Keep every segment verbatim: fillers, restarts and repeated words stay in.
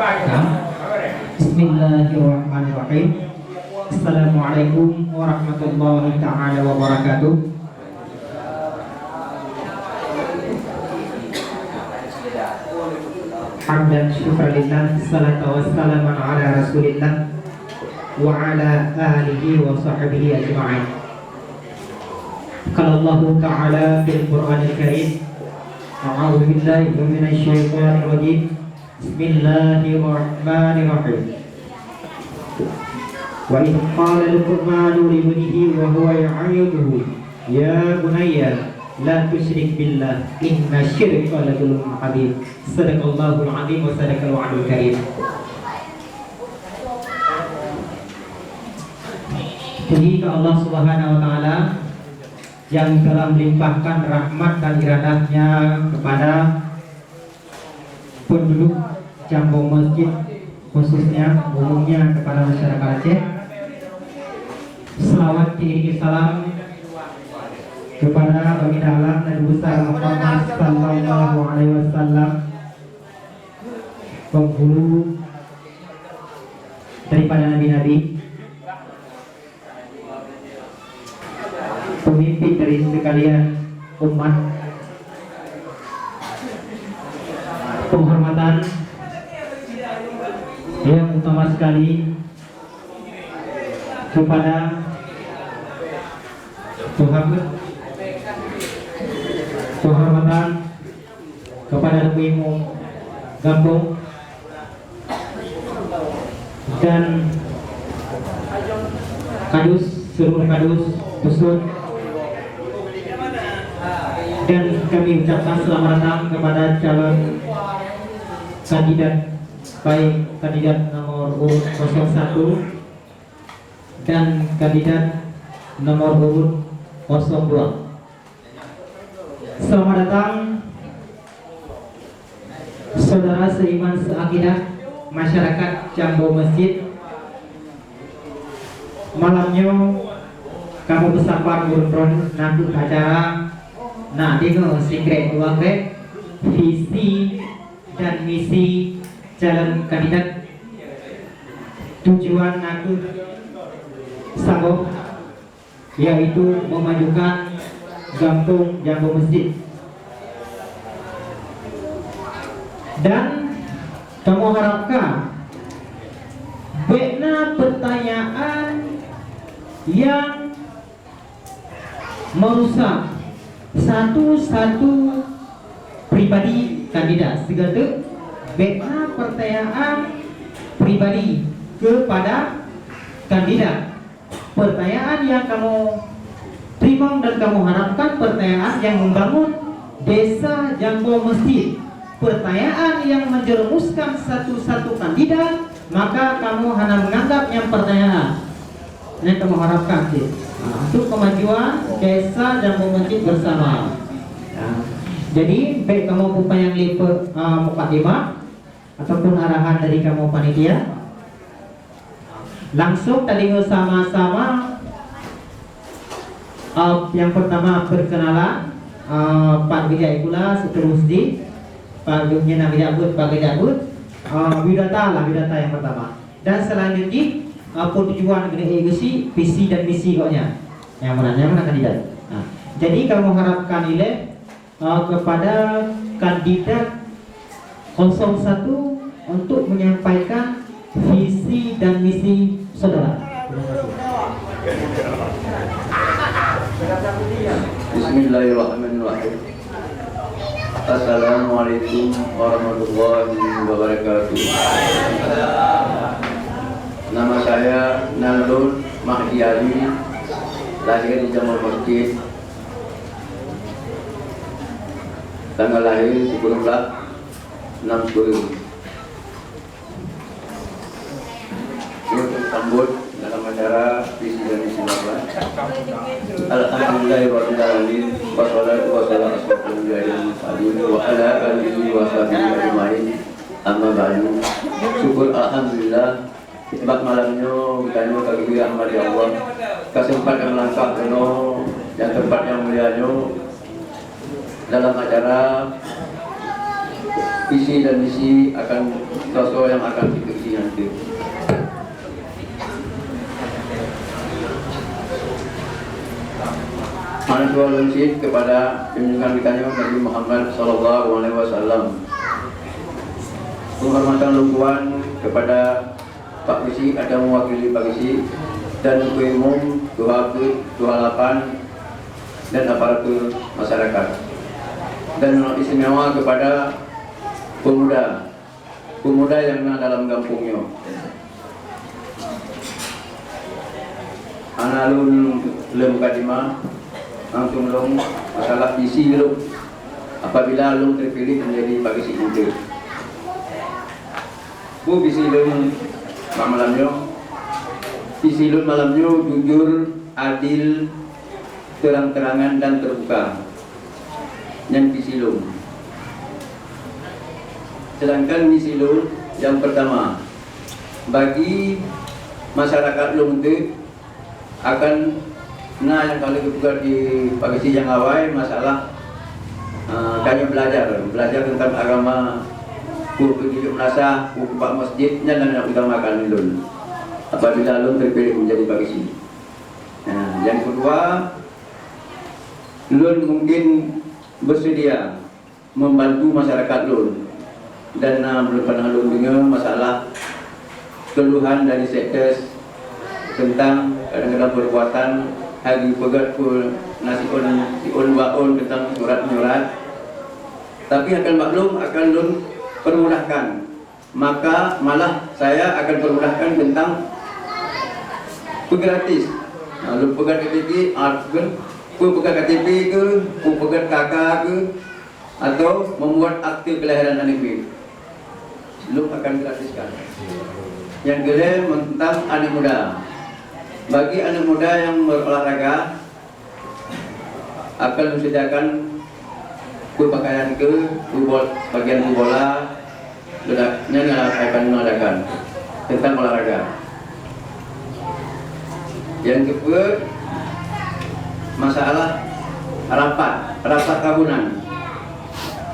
Bismillahirrahmanirrahim. Assalamualaikum warahmatullahi taala wabarakatuh. Hamdan syukran lillah, salatu wassalamu ala Rasulillah wa ala alihi wa sahbihi ajma'in. Qala Allahu ta'ala fil Qur'anil Karim, a'udzu billahi minasy syaithanir rajim. Bismillahirrahmanirrahim. Wa idh qala Luqmanu libnihi wa huwa ya'idhuhu, ya bunayya la tusyrik billah, inna syirka la zulmun adzim. Sadaqallahul adzim wa sadaqal wa'dul karim. Puji ke Allah Subhanahu wa Ta'ala yang telah melimpahkan rahmat dan iradahnya kepada penduduk Jambo Masjid, khususnya umumnya kepada masyarakat Aceh. Selawat diiringi salam kepada Baginda Alam Nabi Besar Muhammad sallallahu alaihi wasallam, penghulu daripada nabi-nabi, pemimpin dari sekalian umat, penghormatan yang utama sekali kepada Tuhan, penghormatan kepada Teungku Imum Gampông dan kadus, seluruh kadus, dusun, dan kami ucapkan selamat datang kepada calon kandidat, baik kandidat nomor urut kosong satu dan kandidat nomor urut kosong dua. Selamat datang, saudara seiman seakidah, masyarakat Jambo Masjid. Malam nyoe kamoe beusapat ureueng droen nakeuh acara, na deungoe sikrek dua krek visi dan misi calon kandidat. Tujuan nakeuh saboh, yaitu memajukan Gampông Jambo Masjid. Dan kamoe harapkan bèk na pertanyaan yang merusak satu-satu pribadi kandidat. Sigoe teuk, bèk na pertanyaan pribadi kepada kandidat. Pertanyaan yang kamoe teurimong dan kamoe harapkan pertanyaan yang membangun desa Jambo Masjid. Pertanyaan yang menjerumuskan satu-satu kandidat, maka kamoe hana menganggap nyan pertanyaan. Nyan kamoe harapkan cit. Ha, untuk kemajuan desa Jambo Masjid bersama. Ha. Jadi, bèk kamoe peupanyang lé pe-, ha, mukadimah ataupun arahan dari kamoe panitia. Langsung tadeungoe sama-sama, eh, nyang pertama perkenalan, eh, pat geujak sikula, seterus jih, pat geujak beuet, pat geujak beuet, eh, biodata lah, biodata nyang pertama. Dan selanjut jih, eh, peue tujuan keuneuk ék geuchik, visi dan misi gobnyan. Nyang meunan, nyang meunan kandidat. Nah, jadi kamoe harapkan ilèe, eh, kepada kandidat kosong satu untuk menyampaikan visi dan misi saudara. Terima kasih. Bismillahirrahmanirrahim. Assalamualaikum warahmatullahi wabarakatuh. Nama saya Nalun Mahdi Ali, lahir di Jambo Masjid, tanggal lahir sepuluh belas enam sepuluh. Untuk sambut dalam acara visi dan misi Bapak. Alhamdulillahirabbil alamin, wassalatu wassalamu ala asyrofil anbiya'i wal mursalin wa ala alihi wa sahbihi ajmain. Amma ba'du. Syukur alhamdulillah, bak malam nyoe geutanyoe ka geubri rahmat lé Allah, ka seumpat ka meulangkah keunoe nyang teumpat nyang mulia nyoe dalam acara Visi dan misi akan soe-soe nyang akan jipeuisi nanti. Hana dua lôn cit kepada junjungan geutanyoe Nabi Muhammad sallallahu alaihi wasallam. Penghormatan lôn tuan kepada Pak Geuchik atau mewakili Pak Geuchik dan Teungku Imum, Tuha Peuet, Tuha Lapan, dan aparatur masyarakat. Dan istimewa kepada pemuda, pemuda nyang na dalam gampông nyoe. Hana lôn lé mukadimah, langsung lôn masalah visi lôn apabila lôn terpilih menjadi Pak Geuchik Bungkot. Peue visi lôn bak malam nyoe? Visi lôn malam nyoe jujur, adil, terang-terangan dan terbuka. Nyan visi lôn. Sedangkan misi lôn nyang pertama, bagi masyarakat lôn teuk akan na nyang ka lheueh geupeugah di Pak Geuchik nyang awai masalah, eh, tanyoe belajar, belajar tentang agama, peue keuh jijok meunasah, peue keuh bak masjid, nyan nyang utamakan lôn apabila lôn terpilih menjadi Pak Geuchik. Nah, yang kedua, lôn mungkin bersedia membantu masyarakat lôn. Dan na lôn pernah lôn deungoe masalah keluhan dari Sekdes tentang kadang-kadang perbuatan hai geupeugét peue na siôn, siôn dua ôn tentang surat menyurat. Tapi akan maklum akan lôn permudahkan. Maka malah saya akan permudahkan tentang peugratis. Nah, lôn peugét K T P, ah, peugét, peugét K T P ke, peugét K K ke, atau membuat akte kelahiran aneuk miet. Lôn akan gratiskan. Nyang keulhèe tentang aneuk muda. Bagi aneuk muda nyang berolahraga, akan disediakan peupakaian keu, peubol-, bagian peubola, ledak, nyan akan mengadakan tentang olahraga. Yang keupeuet, masalah rapat, rapat tahunan.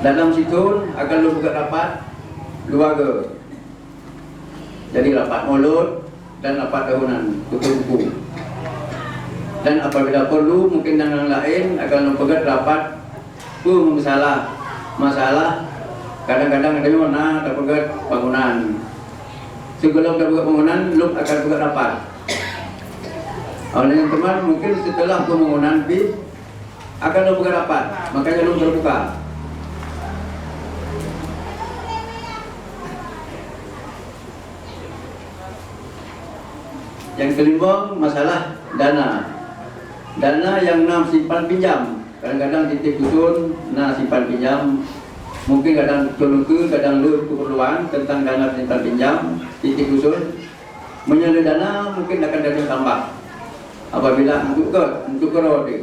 Dalam sithôn akan lôn peugét rapat dua goe. Jadi, rapat mulod dan rapat tahunan, kumpul-kumpul. Dan apabila perlu, mungkin nyang laén akan lôn peugét rapat peue meusalah. Masalah, kadang-kadang geutanyoe na tapeugét bangunan. Sigohlom tapeugét bangunan, lôn akan peugét rapat. Oleh nyan teuma, mungkin setelah pembangunan pih, akan lôn peugét rapat, makanya lôn terbuka. Yang kelima, masalah dana. Dana nyang na simpan pinjam. Kadang-kadang tieb-tieb dusun na simpan pinjam. Mungkin kadang dusun keu, kadang le keperluan tentang dana simpan pinjam tieb-tieb dusun. Meunyoe le dana, mungkin akan dana tambah. Apabila untuk ke, untuk keroe deh.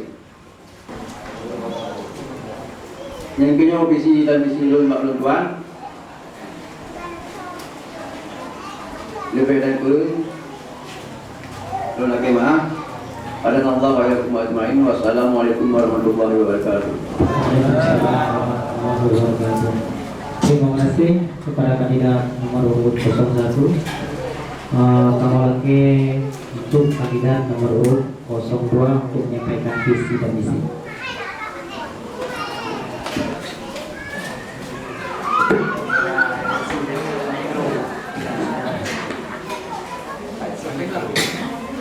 Nyang keunyoe visi dan misi lôn bak lôn tuan. Leubeh dan kureueng lôn lakèe meu'ah. Hadanallahu wa iyyakum ajma'in. Wassalamualaikum warahmatullahi wabarakatuh. Waalaikumsalam warahmatullahi wabarakatuh. Terima kasih kepada kandidat nomor urut kosong satu. Eh, kamoe lakèe untuk kandidat nomor urut kosong dua untuk menyampaikan visi dan misi.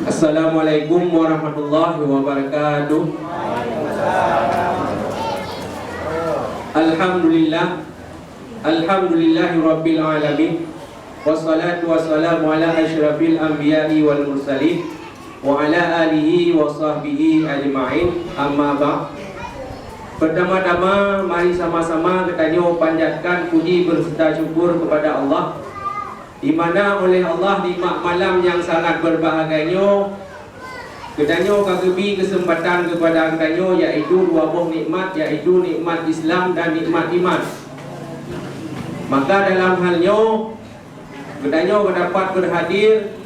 Assalamualaikum warahmatullahi wabarakatuh. Alhamdulillah. Alhamdulillahirabbil alamin. Wassalatu wassalamu ala asyrafil anbiya'i wal mursalin, wa ala alihi wa sahbihi ajma'in. Amma ba'd. Pertama-tama, mari sama-sama geutanyoe panjatkan puji beserta syukur kepada Allah, di mana oleh Allah di ma-, malam nyang sangat berbahagia nyoe, geutanyoe ka geubri keuseumpatan keupada geutanyoe, yaitu dua boh nikmat, yaitu nikmat Islam dan nikmat iman. Maka dalam hal nyoe, geutanyoe dapat berhadir,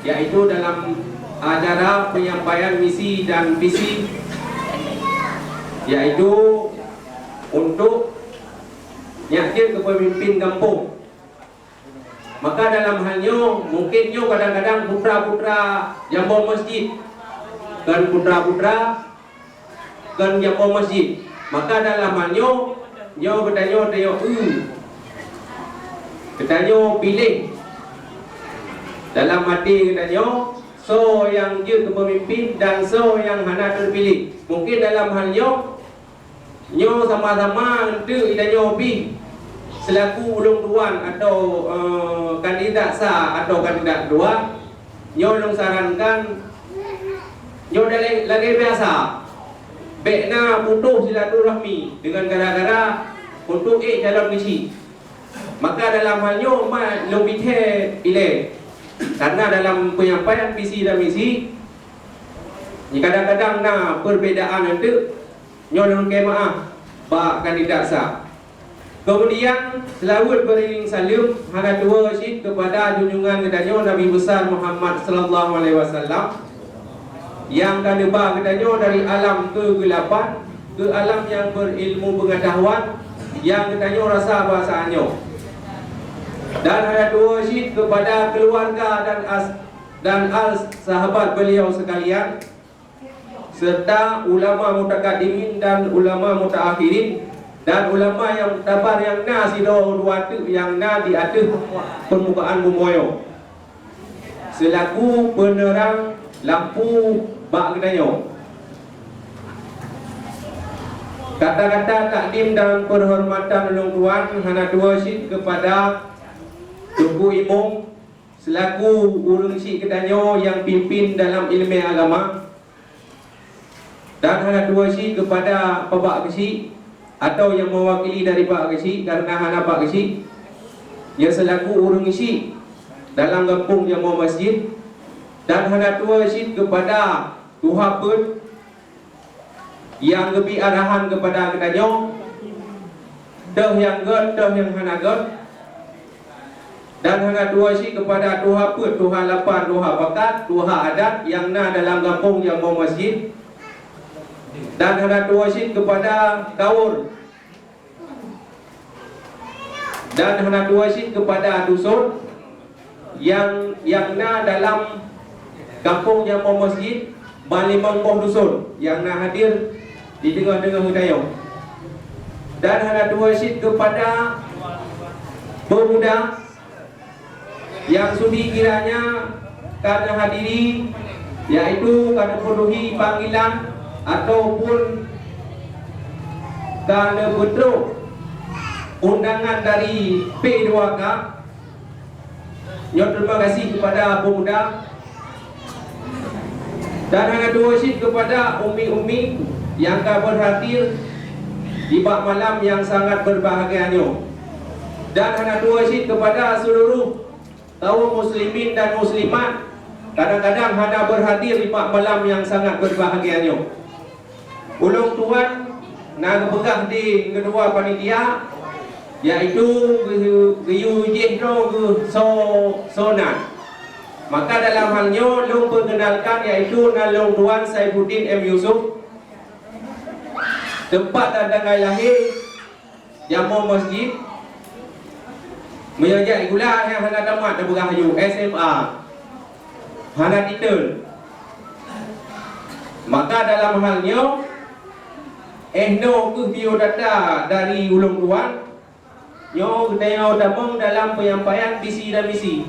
yaitu dalam acara penyampaian misi dan visi, yaitu untuk Nyak jeuet keu peumimpén gampông. Maka dalam hal nyoe, mungken nyoe kadang-kadang putra-putra jambo masjid, kon putra-putra, kon jambo masjid. Maka dalam hal nyoe, nyoe geutanyoe, tanyoe eu, geutanyoe piléh dalam até geutanyoe soe nyang jeuet keu peumimpén dan soe nyang hana teupiléh. Mungken dalam hal nyoe, nyoe sama-sama eunteuk geutanyoe pih seulaku ulôn tuan atau, eh, kandidat sa atau kandidat dua, nyoe lôn sarankan, nyoe lagée, lagée biasa, bék na putôh silaturahmi deungon gara-gara untuk ék calon geuchik. Maka dalam hal nyoe ma lôn pike ilée, karena dalam penyampaian visi dan misi, kadang-kadang na perbedaan eunteuk. Nyoe lôn keu maah bak kandidat sa. Keumudian, seulaweuet beuriring saleuem hana tuwoe cit keupada junjungan geutanyoe Nabi Besar Muhammad sallallahu alaihi wasallam, nyang ka neuba geutanyoe dari alam keugeulapan keu alam nyang beurilmu peungeutahuan nyang geutanyoe rasa bak saát nyoe. Dan hana tuwoe cit keupada keuluwarga dan as-, dan al sahabat beliau sekalian, serta ulama mutakadimin dan ulama mutaakhirin, dan ulama nyang mutabar nyang na sidroe dua teuk nyang na di ateueh peumukaan bumoe nyoe, seulaku peuneurang lampu bak geutanyoe. Kata-kata takdim dan peuhormatan ulôn tuan hana tuwoe cit keupada Teungku Imum, seulaku ureuëng chik geutanyoe nyang pimpin dalam iéleumé agama, dan hana tuwoe cit keupada Pak Geuchik atau nyang meuwakili dari Pak Geuchik, karena hana Pak Geuchik, nyang seulaku ureuëng chik dalam gampông jamoe masjid, dan hana tuwoe cit keupada tuha peuet nyang geubri arahan keupada geutanyoe, toh nyang gét, toh nyang hana gét, dan hana tuwoe cit keupada tuha peuet, tuha lapan, tuha pakat, tuha adat nyang na dalam gampông jamoe masjid, dan hana tuwoe cit keupada kawor dan hana tuwoe cit keupada duson nyang, nyang na dalam gampông jamoe masjid, ban limong boh duson nyang na hadir di teungoh-teungoh geutanyoe. Dan hana tuwoe cit keupada peumuda nyang sudi kiranya ka neuhadiri, yaitu ka neupeuduhi panggilan ataupun ka neupeutrok undangan dari P dua K. Nyoe terima kasih kepada pemuda dan hana tuwoe cit kepada umi-umi nyang ka berhadir di bak malam nyang sangat berbahagia nyoe. Dan hana tuwoe cit kepada seluruh kaum muslimin dan muslimat kadang-kadang hana berhadir di bak malam nyang sangat berbahagia nyoe. Ulôn tuan na geupeugah di keudua panitia, yaitu geu-, geuyue jih droe geuh so-, soe nan. Maka dalam hal nyoe lôn peukeunalkan, yaitu nan lôn tuan Saifuddin M Yusuf, teumpat dan tanggai lahé, jamoe masjid, meunyoe jak sikula nyang hana tamat, tapeugah laju S M A, hana titel. Maka dalam hal nyoe, eh, noe kheueh biodata dari ulôn tuan, nyoe geutanyoe tamong dalam penyampaian visi dan misi.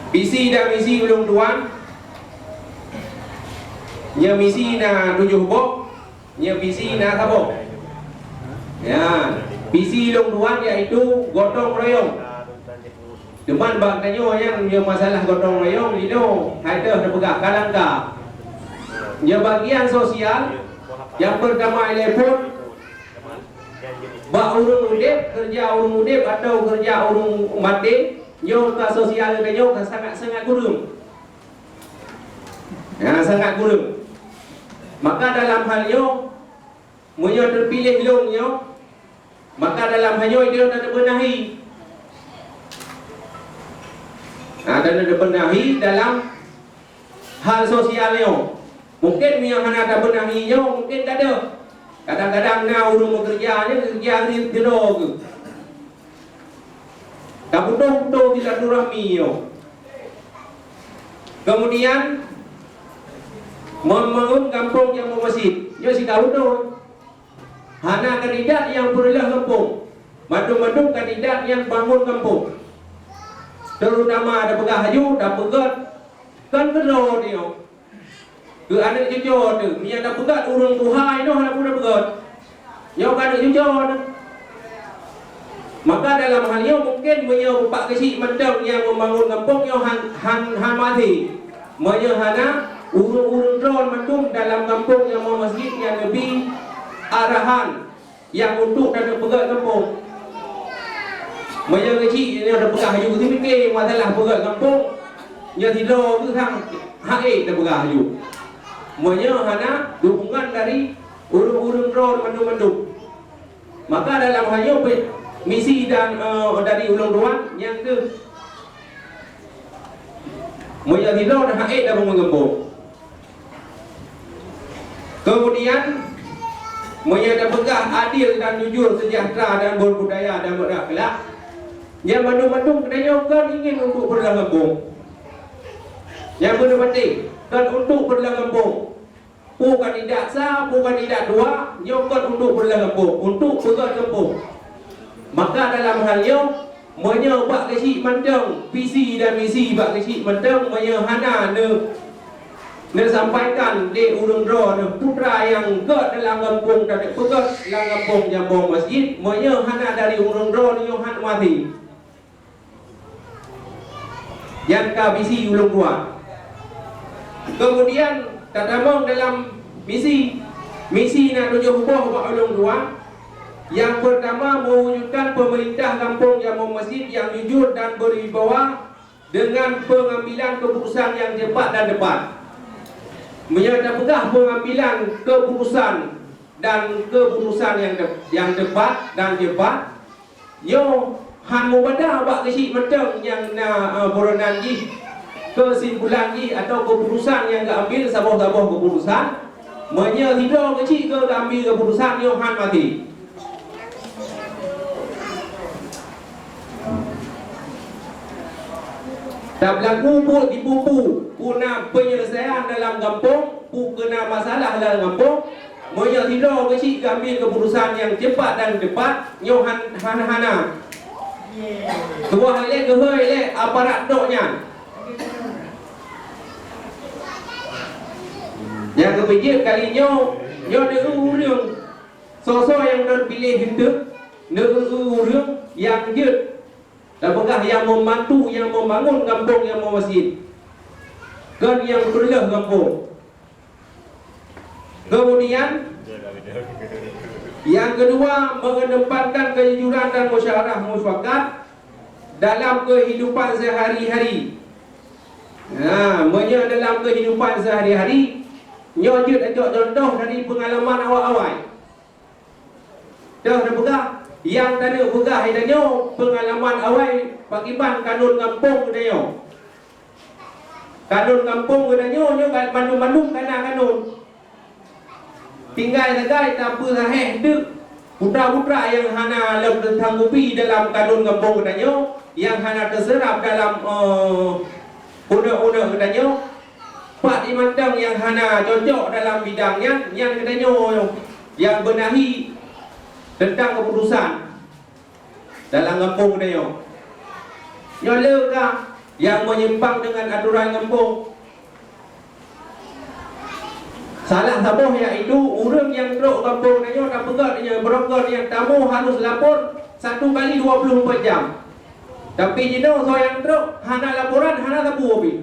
Visi dan misi ulôn tuan, nyoe misi na tujoh boh, nyoe visi na saboh. Ya, visi lôn tuan yaitu gotong royong. Cuman bak tanyoe nyan nyoe masalah gotong royong, linoe hai teuh teupeugah ka langka. Nyoe bagian sosial, nyang pertama ilée phon, bak ureuëng udeb, keureuja ureuëng udeb atau keureuja ureuëng maté, nyoe ka sosial tanyoe ka sangat-sangat kureueng. Ya, sangat kureueng. Maka dalam hal nyoe, meunyoe teupiléh lôn nyoe, maka dalam hal nyoe ideh na teubeunahi. Na, dan teubeunahi dalam hal sosial nyoe. Mungken meunyoe hana teubeunahi nyoe, mungken ka deuh. Kadang-kadang na ureuëng meukeureuja nyan keureuja sidroe geuh. Taputoh-putoh silaturahmi nyoe. Keumudian, membangun gampông nyang meumasjid. Nyoe sikaru thon. Hana kandidat nyang peureuloh gampông. Mandum-mandum kandidat nyang bangun gampông. Terutama tapeugah laju, tapeugöt, kon keudroe nyoe. Keu aneuk cucoe teuh, meunyo tapeugöt ureuëng tuha inoe hana peue tapeugöt. Nyoe ka aneuk cucoe teuh. Maka dalam hal nyoe mungken meunyo Pak Geuchik mantong nyang membangun gampông nyoe han, han, han maté. Meunyo hana, ureuëng-ureuëng droe mandum dalam gampông nyang meumasjid nyan neubi arahan nyang untuk taneuk peugöt gampông. Meunyoe Geuchik nyoe tapeugah laju, seumiké masalah peugöt gampông, nyoe sidroe geuh sang hase tapeugah laju. Meunyoe hana dukungan dari ureuëng-ureuëng droe mandum-mandum, maka dalam hal nyoe pe-, misi dan, eh, dari ulôn tuan nyang keu Meunyoe sidroe hana ék tabangun gampông. Keumudian, meunyoe tapeugah adil dan jujur, seujahteura dan berbudaya dan berakhlak, nyan mandum-mandum geutanyoe kon ingin untuk peureuloh gampông. Nyang beuna patéh, kon untuk peureuloh gampông. Peue kandidat sa, peue kandidat dua, nyoe kon untuk peureuloh gampông, untuk peugöt gampông. Maka dalam hal nyoe, meunyoe bak Geuchik mantong, visi dan misi bak Geuchik mantong, meunyoe hana neu-, neusampaikan lé ureuëng droe neuh putra nyang gét dalam gampông, taneuk peugöt lam gampông jamboe masjid, meunyoe hana dari ureuëng droe nyoe han maté. Nyan ka visi ulôn tuan. Keumudian, tatamong dalam misi. Misi na tujoh boh bak ulôn tuan. Nyang peurtama, mewujudkan peumeurintah gampông jamboe masjid nyang jujur dan berwibawa deungon peungambilan keuputusan nyang cepat dan teupat. Meunyoe tapeugah peungambilan keuputusan dan keuputusan nyang teu-, nyang teupat dan cepat, nyoe han mubada bak Geuchik mantong nyang na, eh, buronan jih, keusimpulan jih atawa keuputusan nyang geuambil saboh-saboh keuputusan. Meunyoe sidroe Geuchik keu geuambil keuputusan, nyoe han maté. Tabeulaku buet di buku, peue na peunyeuleusayan dalam gampông, peue keuna masalah dalam gampông, meunyoe sidroe Geuchik geuambil keuputusan nyang cepat dan teupat, nyoe han, han hana. Tuwoe ilée geuhôi lé aparat trok nyan. Nyang geupijeuet kali nyoe, nyoe deuh ureuëng soe-soe nyang teupiléh eunteuk, deuh ureuëng nyang jeuet. Tapeugah nyang membantu, nyang membangun gampông, nyang meumasjid, kon nyang peureuloh gampông. Keumudian, nyang keudua, mengedepankan kejujuran dan musyawarah mufakat dalam kehidupan sehari-hari. Nah, meunyoe dalam kehidupan sehari-hari, nyoe jeuet cok contoh dari peungalaman awai-awai. Teuh tapeugah, nyang taneuk peugah geutanyoe peungalaman awai pakiban kanun gampông geutanyoe. Kanun gampông geutanyoe nyoe mandum-mandum kana kanun. Tinggai sagai tapeusahéh teuk putra-putra nyang hana lom teusanggupi dalam kanun gampông geutanyoe, nyang hana teuseurap dalam, eh, uneuk-uneuk geutanyoe. Pat jih mantong nyang hana cocok dalam bidang nyan, nyan geutanyoe nyang beunahi teuntang keuputusan dalam gampông geutanyoe. Nyoe le ka nyang meunyimpang deungon atoran gampông. Salah saboh yaitu ureuëng nyang trok gampông geutanyoe tapeugah nyoe, beurangkat nyang tamu harus lapor satu kali dua puluh empat jam. Tapi jinoe soe nyang trok hana laporan, hana sapeue pih.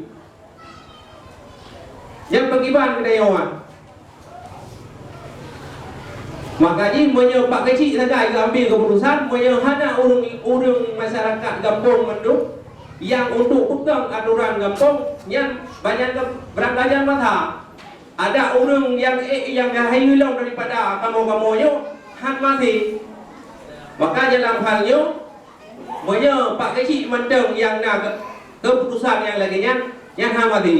Nyang peukiban geutanyoe. Maka jih meunyoe Pak Geuchik sagai geuambil keuputusan, meunyoe hana ureuëng, ureuëng masyarakat gampông mandum nyang untuk peukong atoran gampông, nyan banyak ke-, beurangkajan masa. Ada ureuëng nyang ék nyang hayeue lom daripada kamoe-kamoe nyoe, han maté. Maka dalam hal nyoe, meunyoe Pak Geuchik mantong nyang na ke-, keuputusan nyang lagée nyan, nyan han maté.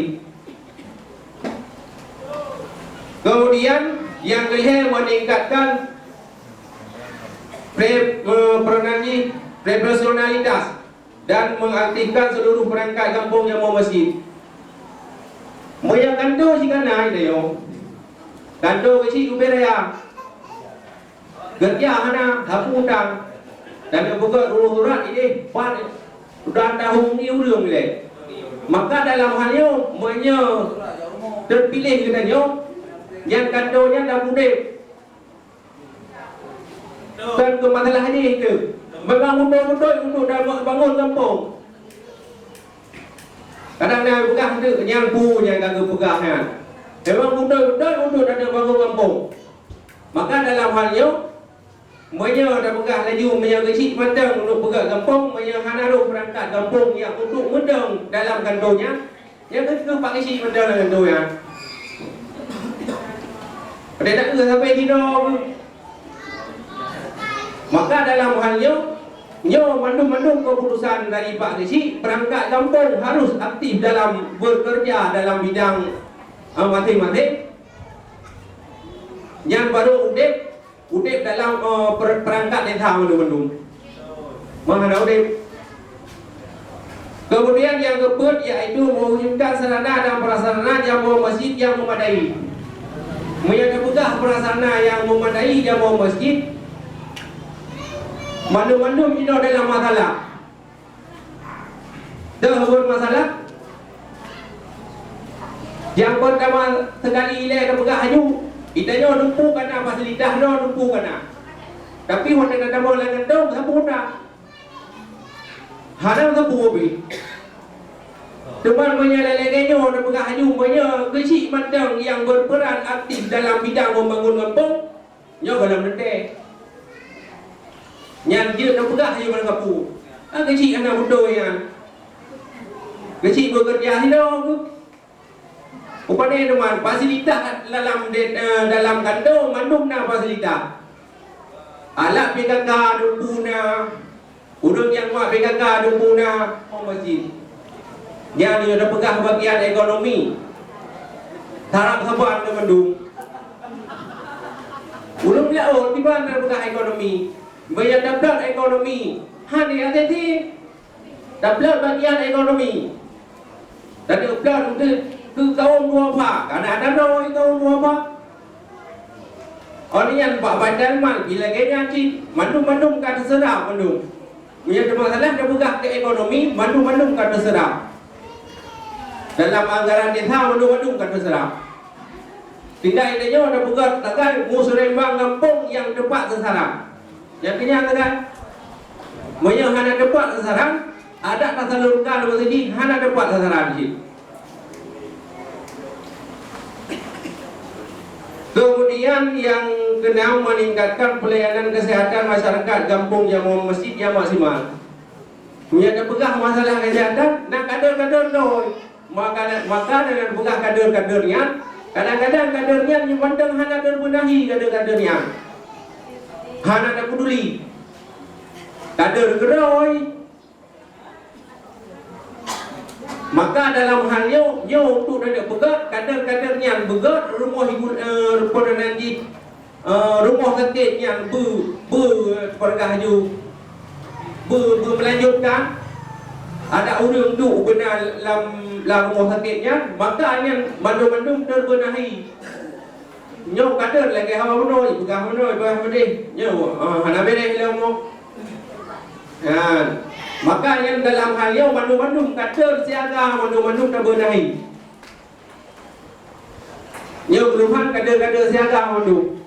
Keumudian, Nyang keulhèe, meningkatkan pre-, eh, perananji profesionalitas dan mengaktifkan seluruh perangkat gampông nyang masjid. Meunyoe kantô jih ka na, tanyoe kantô keuchik ubé raya. Keureuja hana, sapeue utang. Dan neupeugah ureueng surat idéh, ban udah tahun ni ureueng lé. Maka dalam hal nyoe, meunyoe teupiléh geutanyoe, nyan kantô nyan dan udép. Kon keu masalah jih tu. Memang beutôi-beutôi untuk dapat bangun gampông. Kadang na peugah tu, nyang peue nyang ka geupeugah nyan. Memang beutôi-beutôi untuk dapat bangun gampông. Maka dalam hal nyoe, meunyoe tapeugah laju, meunyoe geuchik mantong untuk peugah gampông, meunyoe hana rôh peurangkat gampông nyang untuk meudong dalam kantô nyan, nyang keuh bak geuchik mantong dalam kantô nyan. Padahai tak keuh sampai jinoe. Maka dalam hal nyoe, nyoe mandum-mandum keputusan dari bak geuchik, peurangkat gampông harus aktif dalam bekerja dalam bidang, eh, masing-masing. Nyan baru udép, udép dalam, eh, per-, peurangkat desa mandum-mandum. Meuhana udép. Kemudian nyang keupeuet, yaitu mewujudkan sarana dan prasarana jamoe masjid nyang memadai. Meunyoe tapeugah prasarana nyang memadai jamoe masjid, mandum-mandum jinoe dalam masalah. Deuh buet masalah. Nyang peurtama sekali ilée tapeugah aju, geutanyoe teumpu kana fasilitas, droe teumpu kana. Tapi watée tatamong lam kantô, sapeue na? Hana sapeue pih. Teuma meunyoe lagée nyoe tapeugah aju, meunyoe geuchik mantong nyang berperan aktif dalam bidang membangun gampông, nyoe gohlom teuntée. Nyan jeuet tapeugah aju bak kapu. Ah, geuchik hana beutôi nyan. Geuchik bekerja sidroe. Upamanya teuma fasilitas dalam de-, eh, dalam kantô mandum na fasilitas. Alat P K K teumpu na, ureueng nyang mat P K K teumpu na, oh, masjid. Nyan nyang tapeugah bagian ekonomi. Tarab saban teumandum. Ulôn laôt kiban tapeugah ekonomi. Meunyoe tablot ekonomi, hana até-até. Tablot bagian ekonomi. Dan tablot keu, keu kaum duafa, kana ada droe kaum duafa. Awaknyan bak bandar mal, bila gaya cit, mandum-mandum ka teuseurah mandum. Meunyoe teumasalah tapeugah keu ekonomi, mandum-mandum ka teuseurah. Dalam anggaran desa, mandum-mandum ka teuseurah. Tinggai tanyoe tapeugah tagai museureubang gampông nyang teupat sasaran. Nyang keunyan tagai. Meunyoe hana teupat sasaran, adat tasalurkan lewat sini hana teupat sasaran cit. Kemudian nyang keenam, meningkatkan pelayanan kesehatan masyarakat gampông jamoe masjid nyang maksimal. Meunyoe tapeugah masalah kesehatan, na kader-kader droe. Maka, maka na tapeugah kader-kader nyan, kadang-kadang kader nyan nyang mantong hana teubeunahi kader-kader nyan. Hana tapeduli. Kader keudroe. Maka dalam hal nyoe, nyoe untuk tapeugah kader-kader nyan beugét rumoh hibu-, eh, peue nan jih, eh, rumoh sakét nyan beu, beu peureuga aju, beu, beu meulanjutkan. Ada ureueng duek beuna lam, lam rumoh sakét nyan, maka nyan mandum-mandum teubeunahi. Nyoe kader lagée hawa bunoe, peugah bunoe, peugah meudeh. Nyoe, ah, hana beureh lé umu. Nyan. Maka nyan dalam hal nyoe mandum-mandum kader siaga, mandum-mandum tabeunahi. Nyoe keuluhan kader-kader siaga mandum.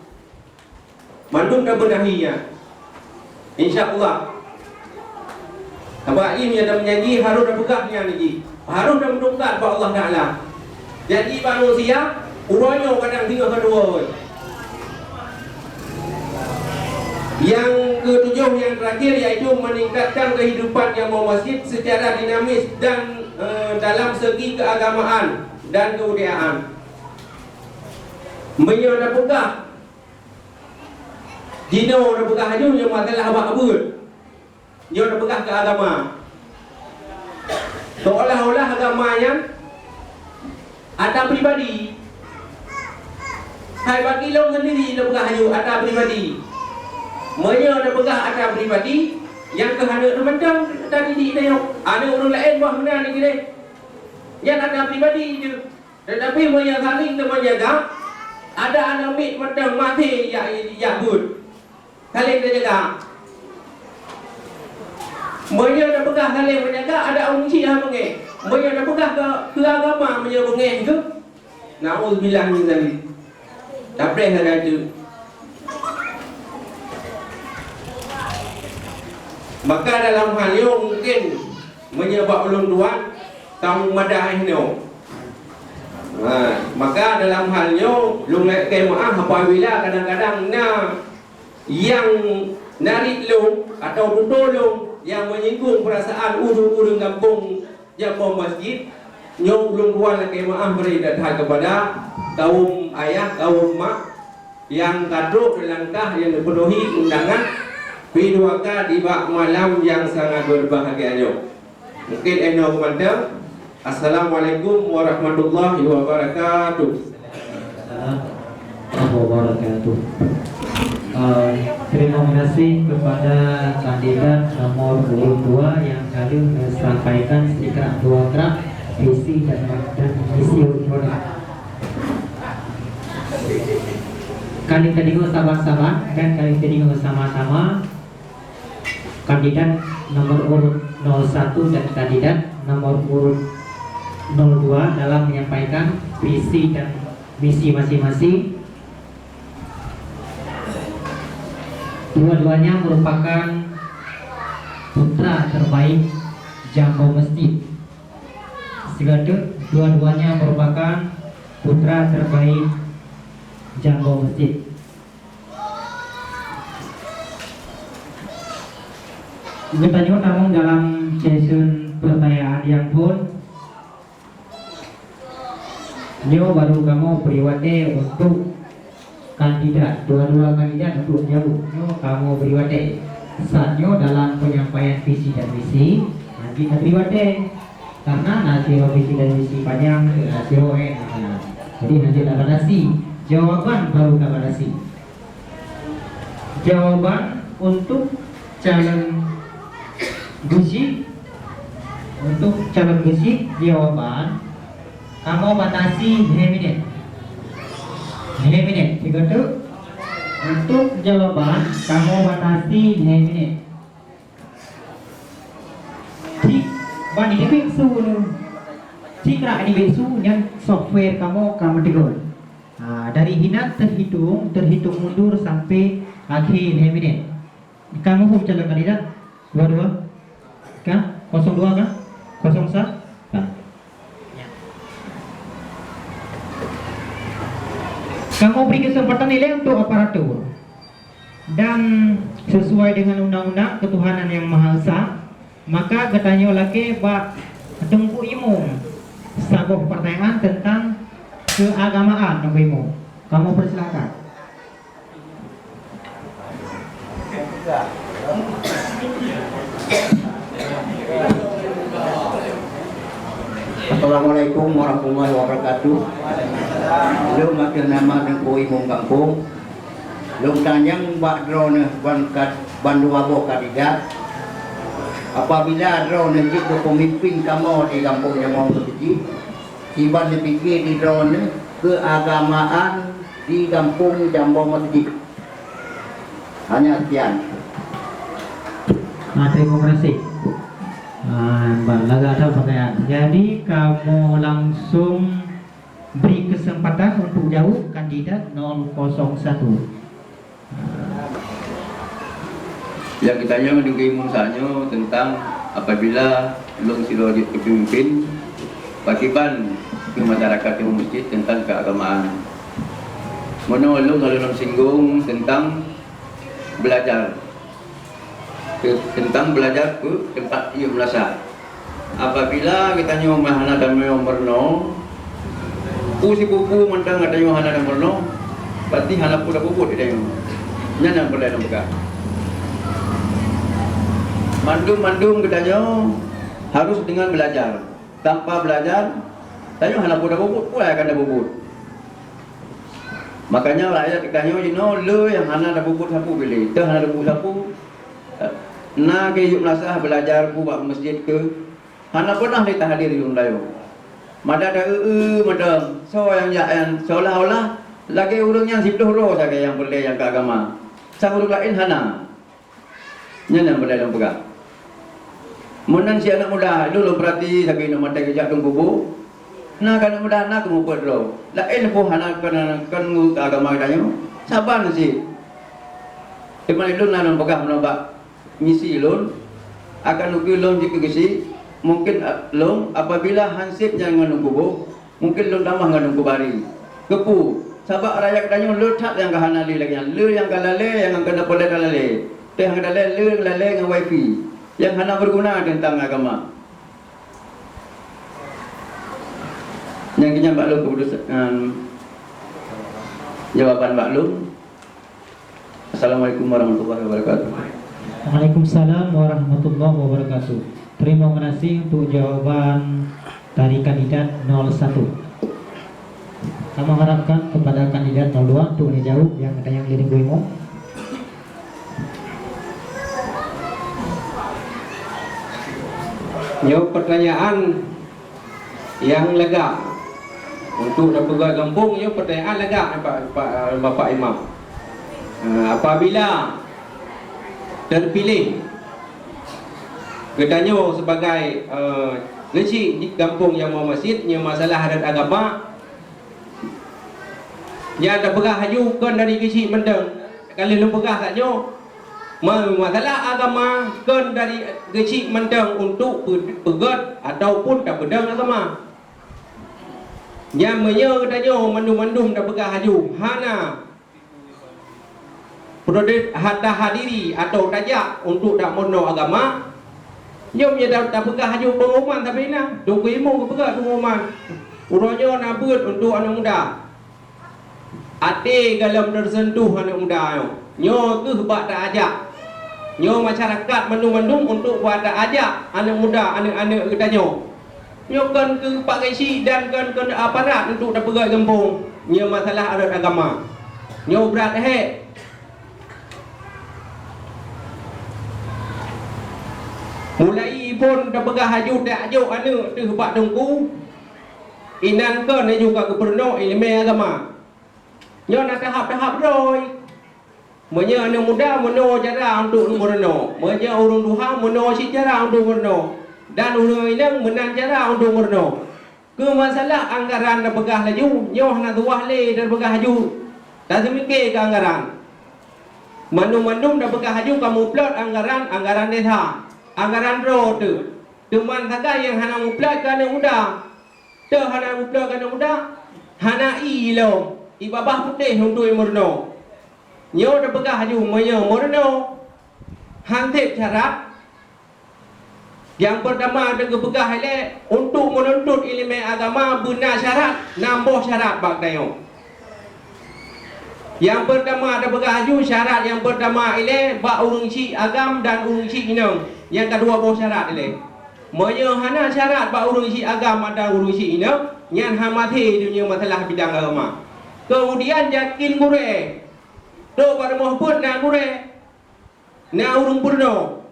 Mandum tabeunahi nyan. Insya Allah. Sabab jih meunyoe tameujanji harôh tapeugah nyan jih. Harôh tameutungkat bak Allah Taala. Janji bak manusia, uroe nyoe kadang singoh ka tuwoe. Nyang keutujôh, nyang terakhir, yaitu meningkatkan kehidupan jamoe masjid secara dinamis dan, eh, dalam segi keagamaan dan kebudayaan. Meunyoe tapeugah, jinoe tapeugah aju nyang masalah bak buet. Nyoe tapeugah keu agama. Seolah-olah agama nyan atra pribadi. Hai bagi lôn sendiri, lôn peugah ata pribadi. Meunyoe lôn peugah ata pribadi, nyang keuh aneuk lôn mantong tadi di nyoe, aneuk ureueng laén bah meunan di nyan ata pribadi jih. Tetapi meunyoe saling teumeunjaga, ada aneuk miet mantong maté jak, jak buet. Saling teujaga. Meunyoe tapeugah saling meujaga, ada ureueng syiah beungéh. Meunyoe tapeugah keu, keu agama, meunyoe beungéh tu, naudzubillah min zalik. Tapreh sagai tu. Maka dalam hal nyoe mungkin meunyoe bak ulôn tuan ka meumadah nyoe. Ha, maka dalam hal nyoe lôn lakée meuáh apabila kadang-kadang na nyang narit lôn atawa tutoe lôn nyang menyinggung peurasaan ureueng-ureueng gampông Jambo Masjid, nyoe ulôn tuan lakée meuáh bri that-that keupada kaum ayah, kaum mak nyang ka trok di langkah nyang geupeunuhi undangan P dua K di bak malam nyang sangat beubahgia nyoe. Mungkin 'oh noe mantong. Assalamualaikum warahmatullahi wabarakatuh. Assalamualaikum warahmatullahi wabarakatuh. Eh, terima kasih kepada kandidat nomor urut dua yang ka lheueh sampaikan sikrak dua krak visi dan, dan misi urut dua. Ka lheueh teudeungoe saban-saban dan ka lheueh teudeungoe sama-sama kandidat nomor urut nol satu dan kandidat nomor urut nol dua dalam menyampaikan visi dan misi masing-masing. Dua-duanya merupakan putra terbaik Jambo Masjid. Sigoe teuk, dua-duanya merupakan putra terbaik Jambo Masjid. Geutanyoe tamong dalam sesi pertanyaan nyang phon. Nyoe baru kamoe bri watée untuk kandidat, dua-dua kandidat untuk jaweueb. Nyoe kamoe bri watée. Saat nyoe dalam penyampaian visi dan misi, hana jeuet tabri watée. Karena na sidroe visi dan misi panyang, na sidroe ék. Jadi hana jeuet tabatasi jawaban, baru tabatasi. Jawaban untuk calon geuchik, untuk calon geuchik jawaban kamoe batasi lhée minét. Lhée minét, sigoe teuk. Untuk jawaban kamoe batasi lhée minét. Cit ban idéh biet su nyoe. Cit krak idéh biet su nyan software kamoe ka meuteugôt. Ha, dari hinan terhitung, terhitung mundur sampai akhé lhée minét. Ka muphom calon kandidat? Dua-dua? Ka? Kosong dua ka? Kosong sa? Ka. Kamoe bri keuseumpatan ilée untuk aparatur. Dan sesuai dengan undang-undang ketuhanan yang Maha Esa, maka geutanyoe lakée bak Teungku Imum saboh pertanyaan tentang keagamaan, Teungku Imum. Kamoe persilakan. Assalamualaikum warahmatullahi wabarakatuh. Lôn ateueh nama Teungku Imum Gampông. Lôn tanyong bak droeneuh ban kad-, bandua boh kandidat, apabila droeneuh jeuet keu peumimpin kamoe di gampông Jambo Masjid, kiban neupike di droeneuh keuagamaan di gampông Jambo Masjid? Hanya sekian. Ah, terima kasih. Ah, ban lagak that pertanyaan. Jadi, kamoe langsung bri keuseumpatan untuk jaweueb kandidat nol kosong satu. Nyang geutanyong di Teungku Imum saat nyoe teuntang apabila lôn sidroe jeuet keu peumimpin, pakriban keu masyarakat Jambo Masjid teuntang keagamaan. Meunoe lôn ka lôn singgung teuntang belajar. Teu-, teuntang belajar peu-, teumpat ié meulasa. Apabila geutanyoe meuhana tameunoe meurunoe, peue sipeue-peue mantong geutanyoe hana tameurunoe, berarti hana peue tapeubuet geutanyoe. Nyan nyang peureulée lôn peugah. Mandum-mandum geutanyoe harus dengan belajar. Tanpa belajar, tanyoe hana peue tapeubuet, peue nyang akan tapeubuet. Makanya rakyat geutanyoe jinoe le nyang hana tapeubuet sapeue piléh, teuh hana tapeubuet sapeue. Na keu yub madrasah belajar ku bak meuseujid keu hana peunah lé tahadir yub layong. Mada ta-eu-eu mantong, soe nyang jak nyan seolah-olah lagée ureuëng nyan siplôh droe sagai nyang peureulée nyang keu agama. Sang ureuëng laén hana. Nyan nyang beudai lôn peugah. Meunan si aneuk muda, ilôn lôn peurati sabe inong maté geujak dong kubu. Na keu aneuk muda na keu mubuet droe. Laén boh hana keu, keu agama geutanyoe. Saban cit. Teuma ilôn na lôn peugah meunoe bak misi lôn, akan ukeue lôn jikeu geuchik, mungken, a, lôn apabila hanseb nyan ngon lôn kubu, mungken lôn tamah ngon lôn kubari. Keupeue? Sabab rakyat geutanyoe le that nyang ka hana lé lagée nyan, le nyang ka lalée, nyang ka na peureulée talalée. Teuh nyang ka lalée, le lalée ngon wifi nyang hana beuguna teuntang agama. Nyang keunyan bak lôn keuputusan, em, jawaban bak lôn. Assalamualaikum warahmatullahi wabarakatuh. Waalaikumsalam warahmatullahi wabarakatuh. Terima kasih untuk jawaban dari kandidat nol satu. Kami harapkan kepada kandidat nol dua untuk menjawab yang ada yang diri. Nyoe pertanyaan nyang lagak. Untuk tapeugah gampông, nyoe pertanyaan lagak, Pak, Pak, Bapak Imam. Eh, apabila terpilih geutanyoe sebagai, eh, geuchik di gampông nyang meumasjid, nyoe masalah adat agama, nyang tapeugah laju kon dari geuchik mantong. Ka lheueh lôn peugah kat nyoe, ma-, masalah agama kon dari geuchik mantong untuk pe-, peugét ataupun tapeudong agama. Nyan meunyoe geutanyoe mandum-mandum tapeugah laju hana peureudeuet hata hadiri atau tajak untuk dak meurunoe agama, nyoe meunyoe ta-, tapeugah laju pengumuman sabe na, Teungku Imum geupeugah pengumuman, uroe nyoe na beuet untuk aneuk muda. Até gohlom teuseuntuh aneuk muda nyoe. Nyoe kheueh bak taajak. Nyoe masyarakat mandum-mandum untuk bak taajak aneuk muda, aneuk-aneuk geutanyoe. Nyoe kon keu Pak Geuchik dan kon keu aparat untuk tapeugét gampông. Nyoe masalah adat agama. Nyoe brat hék. Mulai phon tapeugah laju tajok aneuk teuh bak teungku, inan kon laju ka geupeurunoe ileumèe agama. Nyoe na tahap-tahap droe. Meunyoe aneuk muda meunoe cara untuk meurunoe, meunyoe ureueng tuha meunoe cit cara untuk meurunoe, dan ureueng inong meunan cara untuk meurunoe. Keu masalah anggaran tapeugah laju, nyoe hana tuwah lé tapeugah laju. Taseumike keu anggaran. Mandum-mandum tapeugah laju ka muplot anggaran, anggaran desa, anggaran droe teuh. Teuma sagai nyang hana muplot keu aneuk muda. Teuh hana muplot keu aneuk muda, hana ie lom, ie babah putéh untuk ie meurunoe. Nyoe tapeugah laju meunyoe meurunoe han sép syarat. Nyang peurtama teuh geupeugah ilée, untuk meununtut ileumèe agama beuna syarat, nam boh syarat bak tanyoe. Nyang peurtama tapeugah laju syarat nyang peurtama ilée bak ureueng chik agam dan ureueng chik inong, nyang keudua boh syarat ilée. Meunyoe hana syarat bak ureueng chik agam atau ureueng chik inong, nyan hana maté donya masalah bidang agama. Keumudian yakin gurée. Trok bak rumoh beuet na gurée, na ureueng peurunoe.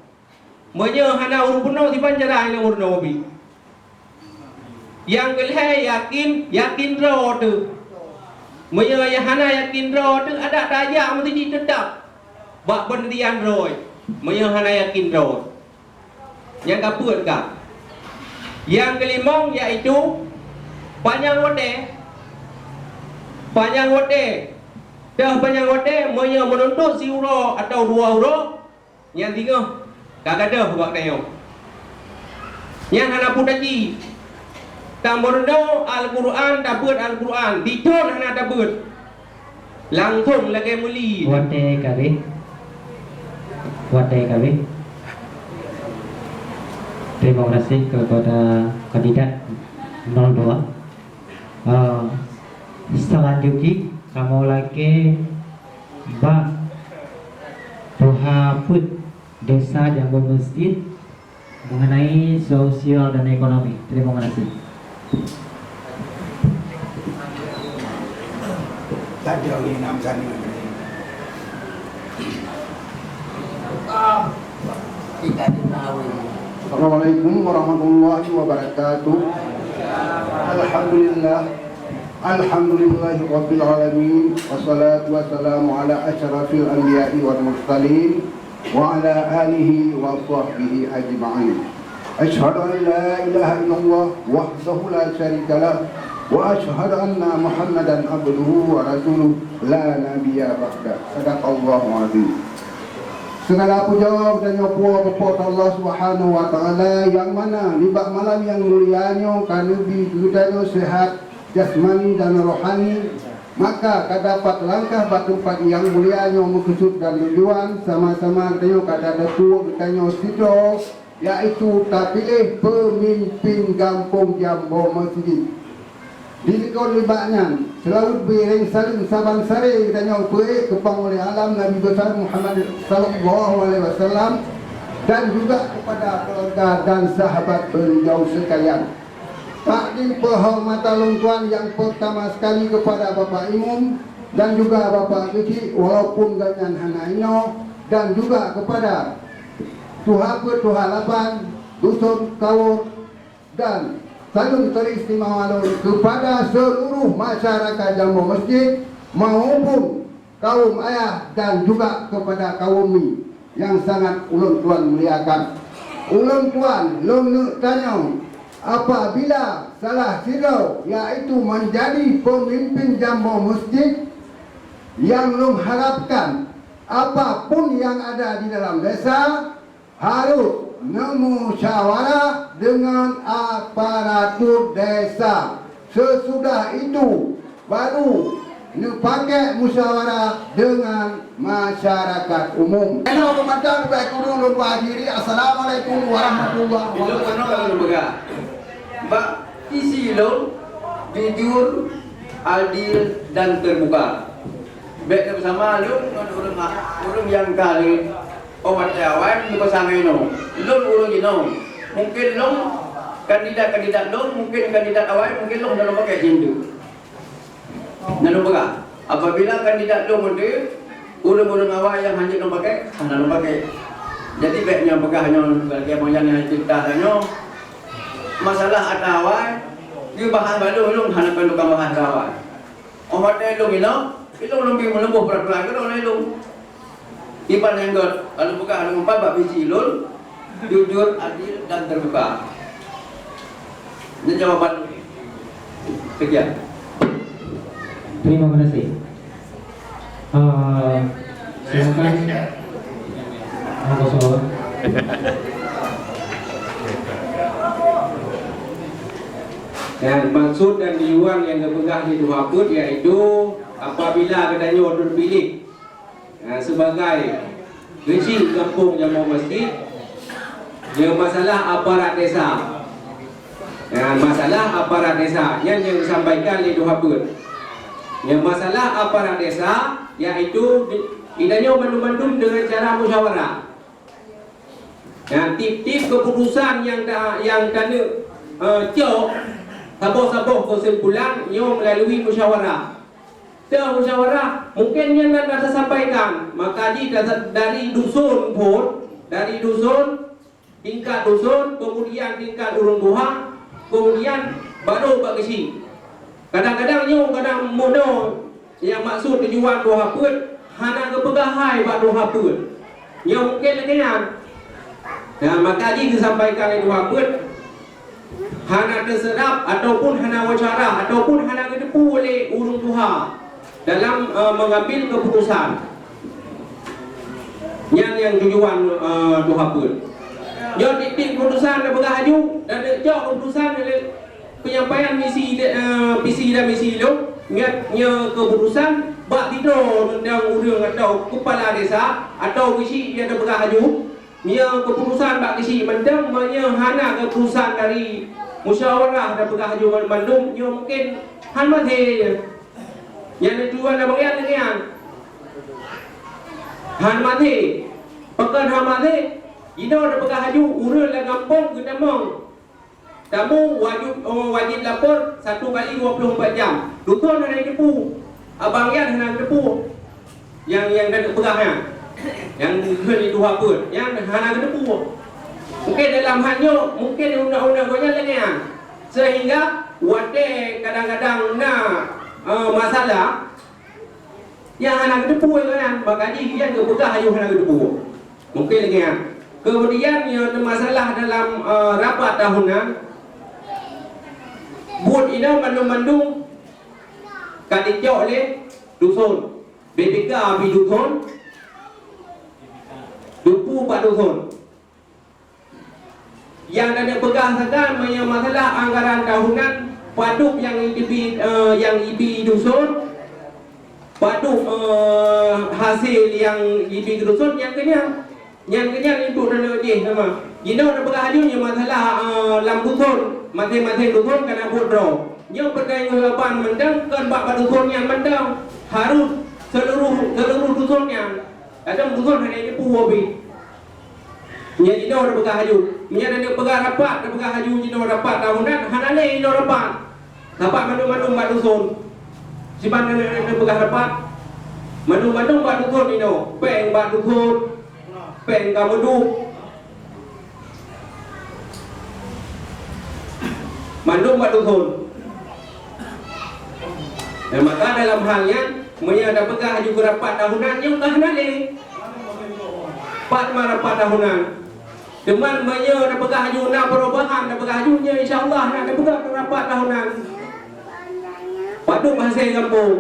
Meunyoe hana ureueng peurunoe, kiban cara inong meurunoe bi. Nyang keulhée yakin, yakin droe teuh. Meunyoe hana yakin droe teuh, adak tajak meuseujid teutap bak peundirian droe. Meunyoe hana yakin droe. Nyang ka peuet ka. Nyang keulimong yaitu panyang watée. Panyang watée. Teuh panyang watée meunyoe meununtut siuroe atawa dua uroe, nyan singoh ka gadôh bak tanyoe. Nyan hana peue taci. Tameurunoe Al-Qur'an, tabeuet Al-Qur'an, dithon hana tabeuet. Langsong lagée meuli. Watée ka habéh. Watée ka habéh. Terima kasih kepada kandidat nol dua. Ah, selanjutnya kamoe lakée bak tuha peuet desa nyang beumeusjid mengenai sosial dan ekonomi. Terima kasih. Assalamualaikum warahmatullahi wabarakatuh. Alhamdulillah. Alhamdulillahi rabbil alamin. Wassalatu wassalamu ala asyrafil anbiya'i wal mursalin wa ala alihi wa sahbihi ajma'in. Asyhadu an la ilaha illallah wahdahu la syarika lah, wa asyhadu anna Muhammadan abduhu wa rasuluh la nabiyya ba'da. Sadaqallahul azim. Segala puja geutanyoe puwoe keu Po teu Allah Subhanahu wa Taala, nyang mana nibak malam nyang mulia nyoe ka neubri keu geutanyoe seuhat jasmani dan rohani, maka ka dapat langkah bak teumpat nyang mulia nyoe meukeusut dan tujuan sama-sama geutanyoe ka tateupeue geutanyoe sidroe, yaitu tapiléh peumimpén gampông Jambo Meuseujid. Dilikot nibak nyan, seulaweuet bri reng saleuem saban saré geutanyoe peuék keu Panghulée Alam Nabi Besar Muhammad sallallahu alaihi wasallam dan juga kepada keluarga dan sahabat beliau sekalian. Takdim peuhormatan lôn tuan nyang peurtama sekali kepada Bapak Imum dan juga Bapak Keuchik, walaupun gobnyan hana inoe, dan juga kepada tuha peuet, tuha lapan, dusun, kaum, dan saleuem teuistimewa lôn kepada seluruh masyarakat Jambo Meuseujid maupun kaum ayah dan juga kepada kaum mi nyang sangat ulôn tuan muliakan. Ulôn tuan lôn neuk tanyong, apabila salah sidroe yaitu menjadi pemimpin Jambo Meuseujid, nyang lôn harapkan apapun nyang ada di dalam desa, harôh neumusyawarah deungon aparatur desa. Seusudah itu, baru neupakék musyawarah deungon masyarakat umum. Inoe peumantang leubeh kureueng lôn akhiri. Assalamualaikum warahmatullahi wabarakatuh. Ilôn keunoe lôn peugah, bak visi lôn jujur, adil, dan terbuka. Bék na beusama lôn ngon ureuëng, ureuëng nyang ka lé. Oh, watée awai meupeusanggai nyoe, lôn ureuëng jinoe. Mungken lôn kandidat-kandidat lôn, mungken kandidat awai, mungken lôn hana lôn pakai jeuem tu. Na lôn peugah, apabila kandidat lôn meuntri, ureuëng-ureuëng awai nyang hana lôn pakai, hana lôn pakai. Jadi bék nyang peugah nyoe lagée nyang cerita nyoe. Masalah ata awai, geubahas bak lôn, lôn hana kon tukang bahas ata awai. Oh, watée lôn inoe, ilôn lôn bi meuneuboh peuraturan keudroe lé lôn. Iban nyang gét, ka lôn peugah lôn pat bak visi lôn, jujur, adil, dan terbuka. Ini jawaban. Sekian. Terima kasih. Ah, silakan. Monggo, Soe. Dan maksud dan tujuan nyang geupeugah di dua buet, yaitu apabila geutanyoe teupiléh, ah, sebagai keuchik gampông Jambo Meuseujid, nyang masalah aparat desa. Nah, masalah aparat desa, nyan nyang disampaikan lé dua buet. Nyang masalah aparat desa, yaitu di, geutanyoe mandum-mandum deungon cara musyawarah. Nah, tieb-tieb keuputusan nyang ta, nyang taneuk, eh, cok, saboh-saboh keusimpulan nyoe meulalui musyawarah. Teuh musyawarah, mungken nyan na, na tasampaikan, maka jih ta, dari dusun phon, dari dusun, tingkat dusun, kemudian tingkat ureuëng tuha, kemudian baru bak keuchik. Kadang-kadang nyoe, kadang meunoe nyang maksud tujuan dua buet, hana geupeugah hai bak dua buet. Nyoe mungken lagée nyan. Nah, maka jih disampaikan lé dua buet, hana teuseurap ataupun hana wajarah ataupun hana geuteupeue lé ureuëng tuha dalam, eh, mengambil keputusan. Nyan nyang tujuan, eh, dua buet. Nyoe tieb-tieb keputusan tapeugah aju dan cok keputusan lé penyampaian misi, eh, visi dan misi lôn, nyoe, nyoe keputusan bak sidroe mantong ureuëng atau kepala desa atau keuchik nyang tapeugah aju. Nyoe keputusan bak keuchik mantong, meunyoe hana keputusan dari musyawarah dan peugah aju mandum, nyoe mungken han maté. Nyang tujuan dan bagian nyan han maté. Pakon han maté? Jinoe tapeugah aju ureuëng lam gampông geutamong. Tamu wajib, oh, wajib lapor satu kali dua puluh empat jam. Dusun hana jiteupeue. Abang Yan hana geuteupeue nyang, nyang ka neupeugah nyan. Nyang kheun di tuha peuet, nyan hana geuteupeue. Mungken dalam hal nyoe, mungken uneuk-uneuk gobnyan lagèe nyan. Sehingga watèe kadang-kadang na, eh, masalah, nyang hana geuteupeue nyan, maka jih nyan geupeugah laju hana geuteupeue. Mungken lagèe nyan. Kemudian, nyang masalah dalam, eh, rapat tahunan, buet inoe mandum-mandum ka jicok lé dusun. B P K pih dusun, dupu bak dusun. Nyang ka neupeugah sagai meunyoe masalah anggaran tahunan, padub nyang jibi, eh, nyang jibi dusun, padub, eh, hasé nyang jibi dusun nyang keunyan. Nyan keunyan untuk droeneuh jih sama. Jinoe tapeugah laju nyoe masalah, eh, lam dusun, maséng-maséng dusun ka na buet droe. Nyoe peutanggungjawaban mantong kon bak, bak dusun nyan mantong. Harus seluruh, seluruh dusun nyan. Kadang dusun hana jiteupeue pih. Nyan jinoe tapeugah laju. Nyan hana peugah rapat, tapeugah laju jinoe rapat tahunan, hana lé jinoe rapat. Sabab mandum-mandum bak dusun. Siban na, na, na peugah rapat. Mandum-mandum bak dusun inoe. Péng bak dusun. Péng ka meuduek. Mandum bak dusun. Dan maka dalam hal nyan, meunyoe tapeugah laju keu rapat tahunan, nyoe ka hana lé. Pat teuma rapat tahunan. Teuma meunyoe tapeugah laju na perubahan, tapeugah laju nyoe, insya Allah na tapeugah keu rapat tahunan. Padub hasé gampông.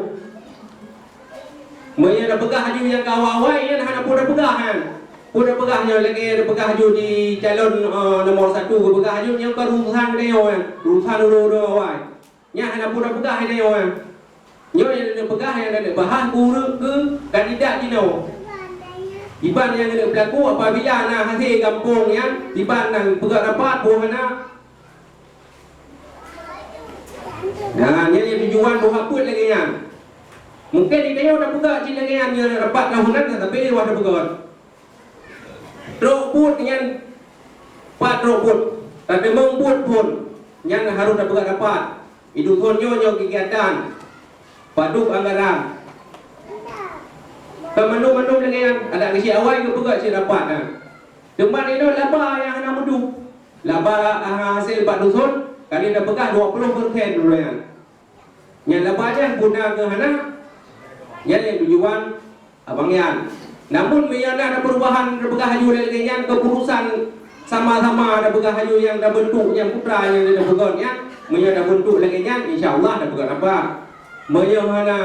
Meunyoe tapeugah laju nyang ka awai-awai, nyan hana peue tapeugah nyan. Peue tapeugah nyoe lagèe tapeugah laju di calon, eh, nomor satu, tapeugah laju nyoe ka urusan geutanyoe nyan. Urusan ureueng-ureueng awai. Nyan hana peue tapeugah geutanyoe nyan. Nyoe nyang tapeugah, nyang tapeugah keu ureueng, keu kandidat jinoe. Iban nyang keuneuk peulaku apabila na hasé gampông nyan, iban nyang peugah rapat, boh hana. Nah, nyan nyang tujuan boh apot lagèe nyan. Mungken di tanyoe tapeugah cit lagèe nyan, nyan rapat tahunan, tapi di luwa tapeugah. Trok buet nyan, pat trok buet, tateumeung buet phôn, nyan harôh tapeugah rapat. Di dusun nyoe, nyoe kegiatan, padub anggaran. Kan mandum-mandum lagèe nyan, adak keuchik awai geupeugah cit rapat nyan. Teuma inoe laba nyang hana meuduek. Laba, ah, hasé bak dusun, ka lheueh tapeugah dua puluh persen dulu nyan. Nyan laba nyan guna keu hana, nyan nyang tujuan Abang Yan. Namun meunyoe na perubahan, tapeugah laju lagèe nyan, keputusan sama-sama tapeugah laju nyang tabentuk nyang putra nyang tapeugah nyan, meunyoe tabentuk lagèe nyan, insya Allah tapeugah rapat. Meunyoe hana,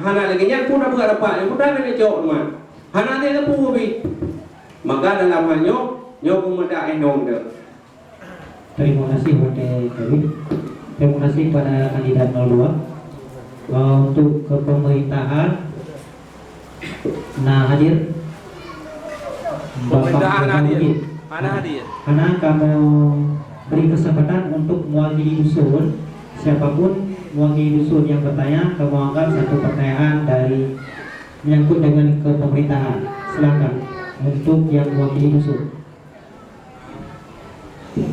hana lagèe nyan pun tapeugah rapat, nyang putra hana cok teuma. Hana teupeue pih. Maka dalam hal nyoe, nyoe peumeudak inong teuh. Terima kasih Watèe Kabid. Terima kasih kepada kandidat nol dua. Eh, untuk kepemerintahan, na hadir Bapak Pemerintahan Zainal hadir. Mujib. Mana hadir? Karena kamu beri kesempatan untuk mewakili dusun, siapapun mewakili dusun yang bertanya, kamu anggap satu pertanyaan dari menyangkut dengan kepemerintahan. Silakan untuk yang mewakili dusun.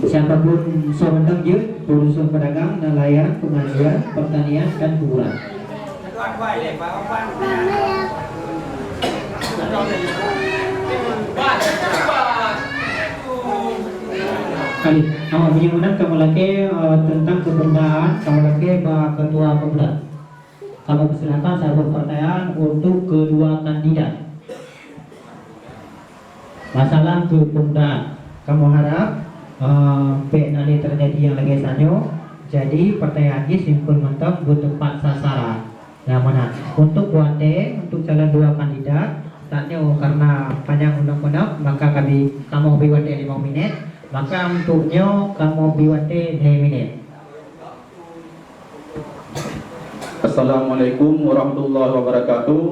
Siapapun soe mantong jeuet, urusan pedagang, nelayan, pengajian, pertanian, dan kuburan. Kali, awak punya menang kamu lagi, eh, tentang kebendaan, kamu lagi bak ketua pemuda. Kamu persilakan saboh pertanyaan untuk kedua kandidat. Masalah kepemudaan. Kamoe harap, eh, bèk na lé teujadi nyang lagèe sanyoe. Jadi, pertanyaan jih simpel mantong, beuteupat sasaran. Nyang meunan. Untuk watèe, untuk calon dua kandidat, tanyoe karena panyang uneuk-uneuk, maka kami, kamoe bri watèe limong minét, maka untuk nyoe kamoe bri watèe lhèe minét. Assalamualaikum warahmatullahi wabarakatuh.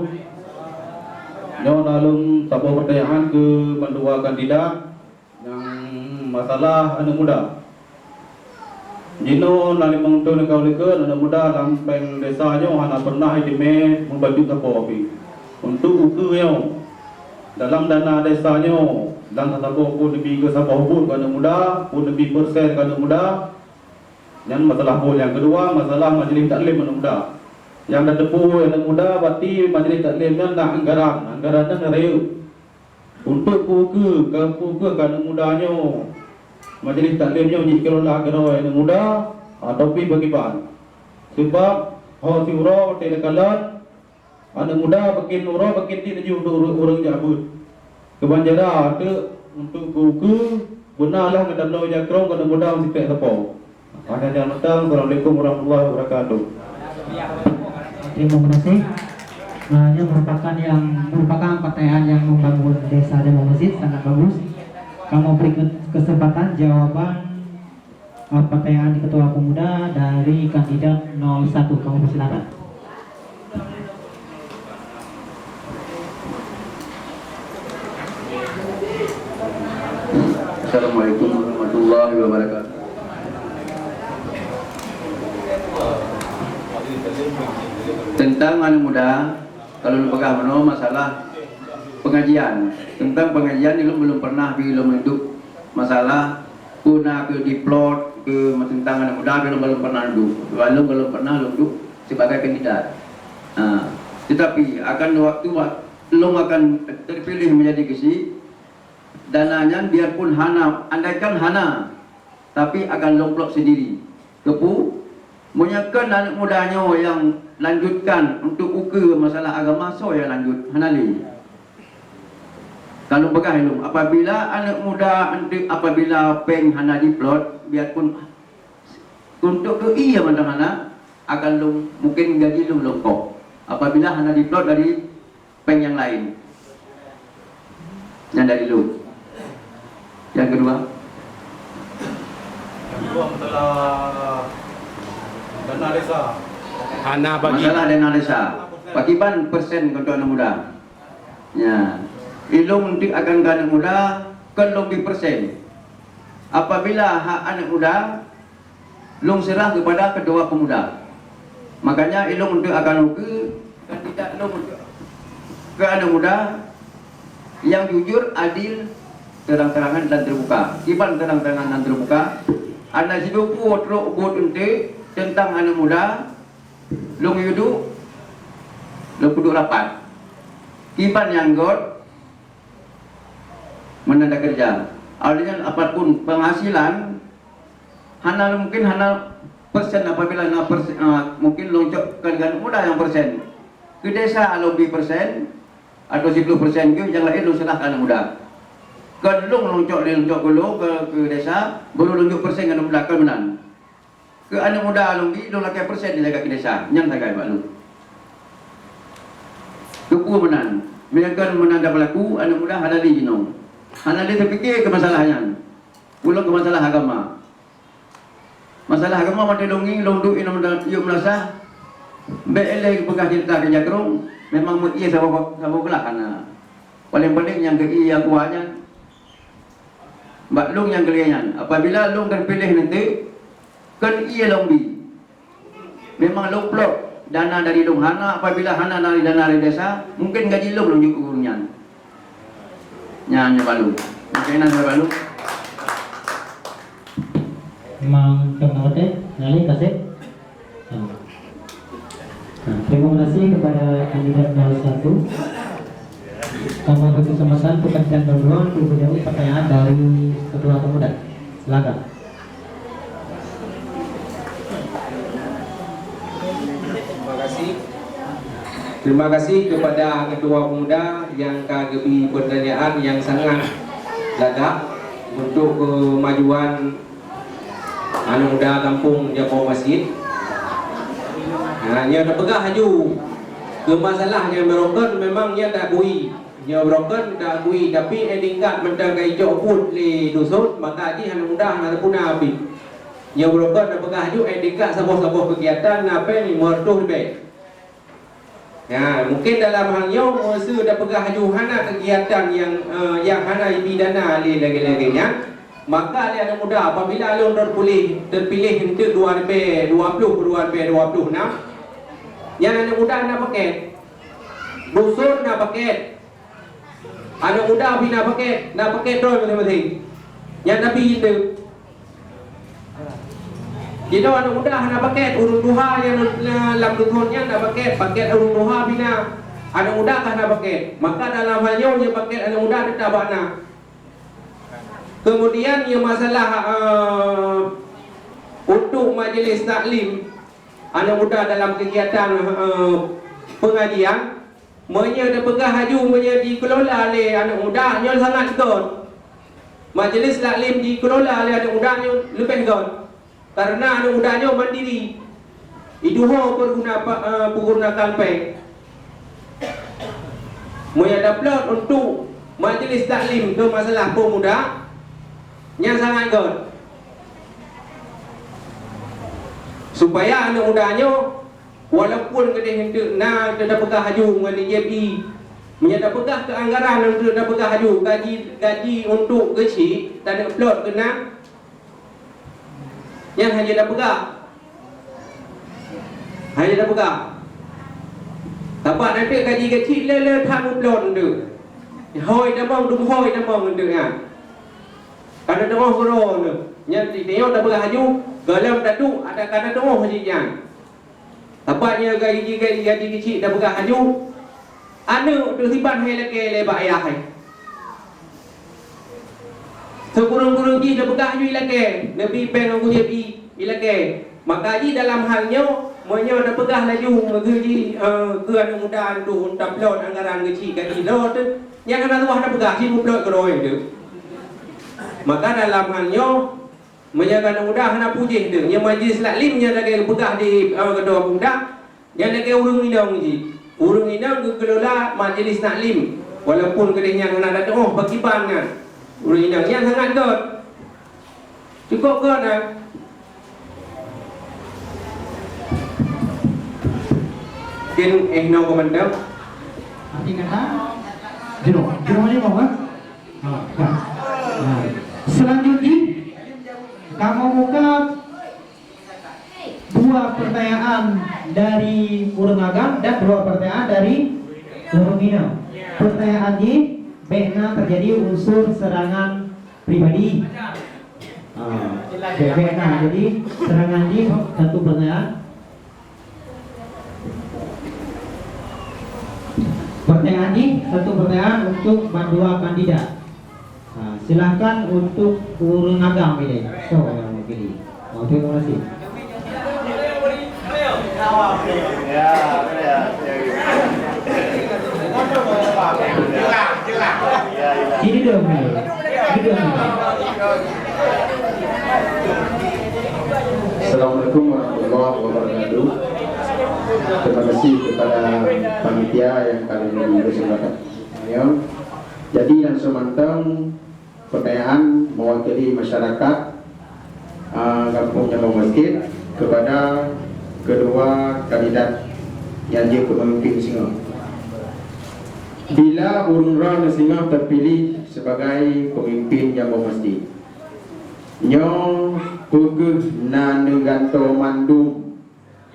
Nyoe na lôn saboh pertanyaan keu mandua kandidat nyang masalah aneuk muda. Jinoe na limong thôn ka u likot aneuk muda lam péng desa nyoe hana pernah jiteumé meubacut sapo pih. Untuk ukeue nyoe, dalam dana desa nyoe, lam saboh phôn neubi keu saboh buet keu aneuk muda, phôn neubi persen keu aneuk muda, nyan masalah phôn. Nyang keudua, masalah majlis taklim aneuk muda. Nyang tateupeue aneuk muda, berarti majelis taklim nyan na anggaran. Anggaran nyan na rayeuk. Untuk keu-, keu-, keu-, keu aneuk muda nyoe, majelis taklim nyoe jikelola keudroe aneuk muda, atau pih bagaimana? Sebab ho siuroe watèe neukalon, aneuk muda makin uroe makin dit laju untuk ureueng, ureueng jak beuet. Keubanjara teuk untuk keu-, keu-, beuna lah gata bloe jakrong keu aneuk muda meusikrek sapo. Hana nyang mantong. Assalamualaikum warahmatullahi wabarakatuh. Terima kasih. Ah, ini merupakan yang, merupakan pertanyaan yang membangun desa dan masjid, sangat bagus. Kamu beri ke-, kesempatan jawaban, ah, pertanyaan Ketua Pemuda dari kandidat nol satu. Kamu persilakan. Assalamualaikum warahmatullahi wabarakatuh. Tentang aneuk muda, kalau neupeugah meunoe masalah pengajian. Tentang pengajian, ulôn belum pernah, ulôn hidup masalah peue na keu diplot, keu tentang aneuk muda, ulôn belum pernah duek. Ulôn belum pernah lôn duek sebagai kandidat. Ha, tetapi akan waktu wa-, lôn akan terpilih menjadi geuchik, dana nyan biarpun hana, andaikan hana, tapi akan lôn plot sendiri. Keupeue? Meunyoe kon aneuk muda nyoe nyang lanjutkan untuk ukeue masalah agama, soe nyang lanjut? Hana lé. Ka lôn peugah ilôn, apabila aneuk muda eunteuk, apabila péng hana diplot, biarpun untuk keu ié mantong hana, akan lôn, mungkin gaji lôn lôn koh. Apabila hana diplot dari péng nyang laén. Nyan dari lôn. Nyang keudua. Yang kedua, masalah dana desa. Hana bagi. Masalah dana desa. Pakriban persen keu aneuk muda? Ya. Ilôn untuk akan keu aneuk muda, kon lôn bi persen. Apabila hak aneuk muda, lôn serah kepada ketua pemuda. Makanya ilôn untuk akan ukeue kandidat lôn untuk keu aneuk muda yang jujur, adil, terang-terangan dan terbuka. Kiban terang-terangan dan terbuka, hana sidroe pih trok buet eunteuk tentang aneuk muda, lôn yue duek, lôn peuduek rapat. Kiban nyang göt, meunan takeureuja. Awaknyan apapun penghasilan, hana, mungkin hana persen, apabila na persen, ah, mungkin lôn cok keu aneuk muda nyang persen. Keu desa lôn bi persen, atau siploh persen keu nyang laén lôn serah keu aneuk muda. Kon lôn, lôn cok lé, lôn cok keu lôn, keu, keu desa, baru lôn jok persen keu aneuk muda, kon meunan. Keu aneuk muda lôn bi, lôn lakèe persen dijaga keu desa, nyan sagai bak lôn. Keupeue meunan? Meunyoe kon meunan tapeulaku, aneuk muda hana lé jinoe. Hana lé tapike keu masalah nyan. Ulôn keu masalah agama. Masalah agama watèe lôn ngieng, lôn duek inoe, yôh meulasah, bèk lé geupeugah ceurita keu jakrong, memang meu-ie saboh, saboh glah hana. Paleng-paleng nyang geu-ie nyang kuat nyan, bak lôn nyang keulhèe nyan, apabila lôn teupiléh nanti, kon ié lôn bi. Memang lôn plot dana dari lôn, hana, apabila hana dari dana dari desa, mungkin gaji lôn lôn jok ureueng nyan. Nyan, nyan balu. Mungkin nyan balu. Memang kena betul, nyali kasih. Nah, terima kasih kepada kandidat nol satu. Kami beri kesempatan untuk kandidat nol dua untuk menjawab pertanyaan dari ketua pemuda. Silakan. Terima kasih. Terima kasih kepada ketua pemuda yang ka geubri pertanyaan yang sangat lagak untuk kemajuan aneuk muda gampông Japo Masjid. Ha, nyoe tapeugah laju. Keu masalah nyang beurokon memang nyan taakui. Nyoe beurokon taakui, tapi tingkat mantong ka icok buet lé dusun, maka jih aneuk muda hana teupuna pih. Nyoe beurokon tapeugah laju, tingkat saboh-saboh keugiatan na péng limong reutôh leubeh. Ya, mungkin dalam hal nyoe, meuseu tapeugah laju hana keugiatan nyang, eh, nyang hana jibri dana lé lagèe-lagèe nyan, maka lé aneuk muda, apabila lôn teupiléh, teupiléh eunteuk dua ribèe dua ploh, dua ribèe dua ploh nam, nyan aneuk muda na pakèt, dusun na pakèt, aneuk muda pih na pakèt, na pakèt droe maséng-maséng. Nyan tapi jiteupeue. Jinoe aneuk muda hana paket, ureueng tuha nyang lam dusun nyan na paket, paket ureueng tuha pih na. Aneuk muda ka hana paket, maka dalam hal nyoe nyang paket aneuk muda teutap bak na. Kemudian nyang masalah, eh, untuk majlis taklim aneuk muda dalam kegiatan, eh, pengajian, meunyoe teupeugah laju meunyoe dikelola lé aneuk muda nyoe sangat göt. Majlis taklim dikelola lé aneuk muda nyoe leubeh göt. Karena aneuk muda nyoe mandiri, iduho peuguna pa-, eh, peuguna kampanye. Meunyoe taplot untuk majlis taklim keu masalah pemuda, nyan sangat göt. Supaya aneuk muda nyoe, walaupun keudeh enteuk na teupeugah laju ngon D J P, meunyoe tapeugah keu anggaran enteuk tapeugah laju gaji, gaji untuk geuchik taneuk plot keunan, nyan hana tapeugah. Hana tapeugah. Sabab nanti gaji geuchik le-le that muplot enteuk. Hôi tamong, dum hôi tamong enteuk nyan. Ka na teungoh geuroe enteuk. Nyan di nyoe tapeugah laju, gohlom taduek ada ka na teungoh jih nyan. Sabab nyoe gaji, gaji, gaji geuchik tapeugah laju, aneuk teusiban hai lakée lé bak ayah hai. Sikureueng-kureueng jih tapeugah laju ilakée, neubi péng ngon gujép i, ilakée. Maka jih dalam hal nyoe, meunyoe tapeugah laju meugeuji, eh, keu aneuk muda untuk taplot anggaran geuchik gaji droe teuh, nyan hana tuah tapeugah, cit muplot keudroe teuh. Maka dalam hal nyoe, meunyoe keuneuk muda hana pujoh teuh, nyang majlis taklim nyang lagée geupeugah di, eh, keudua pemuda, nyan lagée ureuëng inong jih. Ureuëng inong geukelola majlis taklim, walaupun keudeh nyan hana tatuoh pakriban nyan. Ureuëng inong nyan sangat göt. Cukôp göt, eh. Mungkin, eh, nyoe keumantöng. Arti kata, jinoe, jinoe ni mau, eh? Ha, ya. Ha. Selanjutnya, kamoe buka dua pertanyaan dari ureuëng agam dan dua pertanyaan dari ureuëng inong. Pertanyaan jih, bék na terjadi unsur serangan pribadi. Ha, bék, bék na. Jadi, serangan jih satu pertanyaan. Pertanyaan jih, satu pertanyaan untuk mandua kandidat. Ha, silahkan untuk ureuëng agam ini. So, yang pilih. Oh, terima kasih. Ini dia, ini dia. Assalamualaikum warahmatullahi wabarakatuh. Terima kasih kepada panitia yang kami beri kesempatan. Ya. Jadi, langsung mantong pertanyaan mewakili masyarakat, ah, Gampông Jambo Masjid kepada kedua kandidat nyang jeuet keu pemimpin singoh. Bila ureuëng droeneuh singoh terpilih sebagai pemimpin Jambo Masjid, nyoe peu kheueh na neugantoe mandum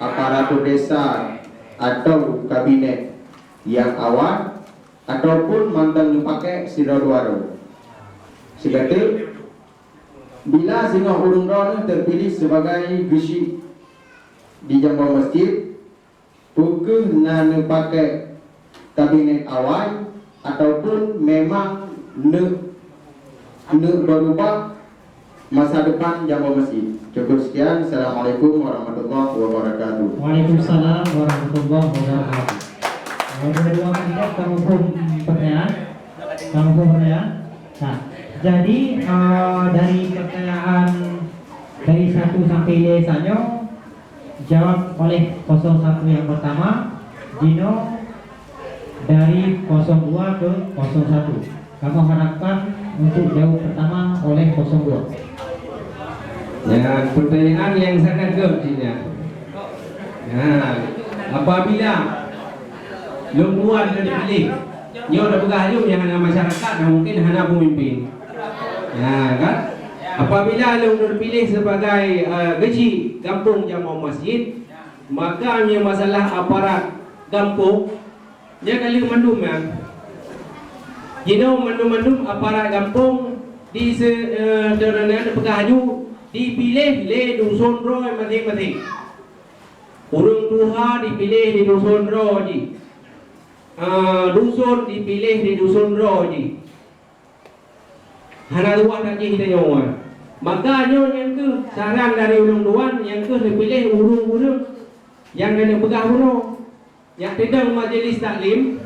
aparatur desa atau kabinet nyang awai ataupun mantong neupaké sidroe dua droe? Sigoe teuk, bila singoh ureuëng droeneuh terpilih sebagai geuchik di Jambo Masjid, peu kheueh na neupaké kabinet awai ataupun memang neuk, neuk beurubah masa depan Jambo Masjid? Cukup sekian. Assalamualaikum warahmatullahi wabarakatuh. Waalaikumsalam warahmatullahi wabarakatuh. Dua-dua kandidat, kamoe phon pertanyaan. Kamoe phon pertanyaan. Nah, jadi, eh, dari pertanyaan dari satu sampai lhèe nyoe, jawab oleh kosong satu yang pertama, jinoe dari kosong dua ke kosong satu. Kamoe harapkan untuk jawab pertama oleh kosong dua. Ya, pertanyaan yang sangat gét jih nyan. Ya, apabila lôn tuan ka dipilih, nyoe tapeugah laju nyang hana masyarakat, nah mungkin hana pemimpin. Ya, kan? Apabila lôn teupilih sebagai, eh, geuchik gampông Jambo Masjid, maka nyang masalah aparat gampông, nyan ka lheueh mandum nyan. Jinoe mandum-mandum aparat gampông di se-, eh, di, di, di, peugah laju, dipiléh lé duson droe maséng-maséng. Ureuëng tuha dipiléh lé duson droe jih. Ah, duson dipiléh lé duson droe jih. Hana tuha that jih tanyoe. Maka nyoe nyang keuh saran dari ulôn tuan, nyang keuh neupiléh ureuëng-ureuëng nyang neupeugah bunoe. Nyang teudong majlis taklim,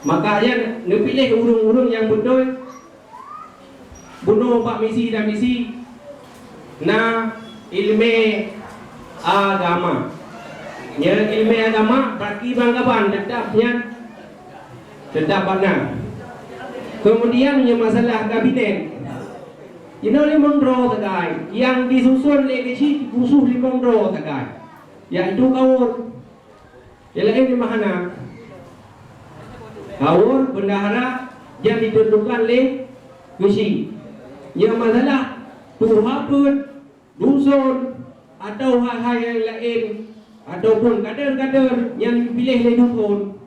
maka nyan neupiléh ureuëng-ureuëng nyang beutôi bunoe bak misi dan misi na iéleumé agama. Nyan iéleumé agama bagi bangaban teutap nyan teutap bak na. Keumudian nyan masalah kabinet, jinoe limong droe sagai nyang jisuson lé geuchik khusos limong droe sagai, yaitu kawor. Nyang laén di mana? Kawor, bendahara nyang ditentukan lé geuchik. Nyang masalah tuha peuet, duson, atawa hai-hai nyang laén, ataupun kader-kader nyang dipiléh lé duson,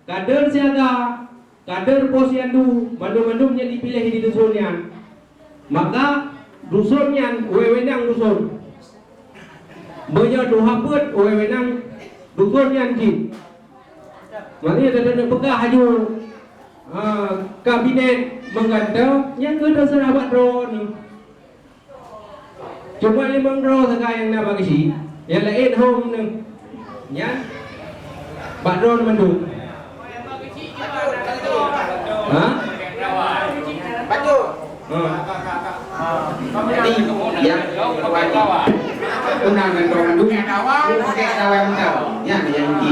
kader siaga, kader posyandu, mandum-mandum nyang dipiléh di duson nyan. Maka duson nyan wewenang duson. Meunyoe tuha peuet wewenang duson nyan jih. Maknanya, tapeugah laju, ah, kabinet menggantung, nyan keuh teuseurah bak droeneuh. Cuma limong droe sagai nyang na bak geuchik, nyang laén hom neuh. Nyan bak droeneuh mandum. Ha? Ha. Jadi, nyang unang ngon droeneuh mandum, bukan dawai mantong. Nyan nyang inti.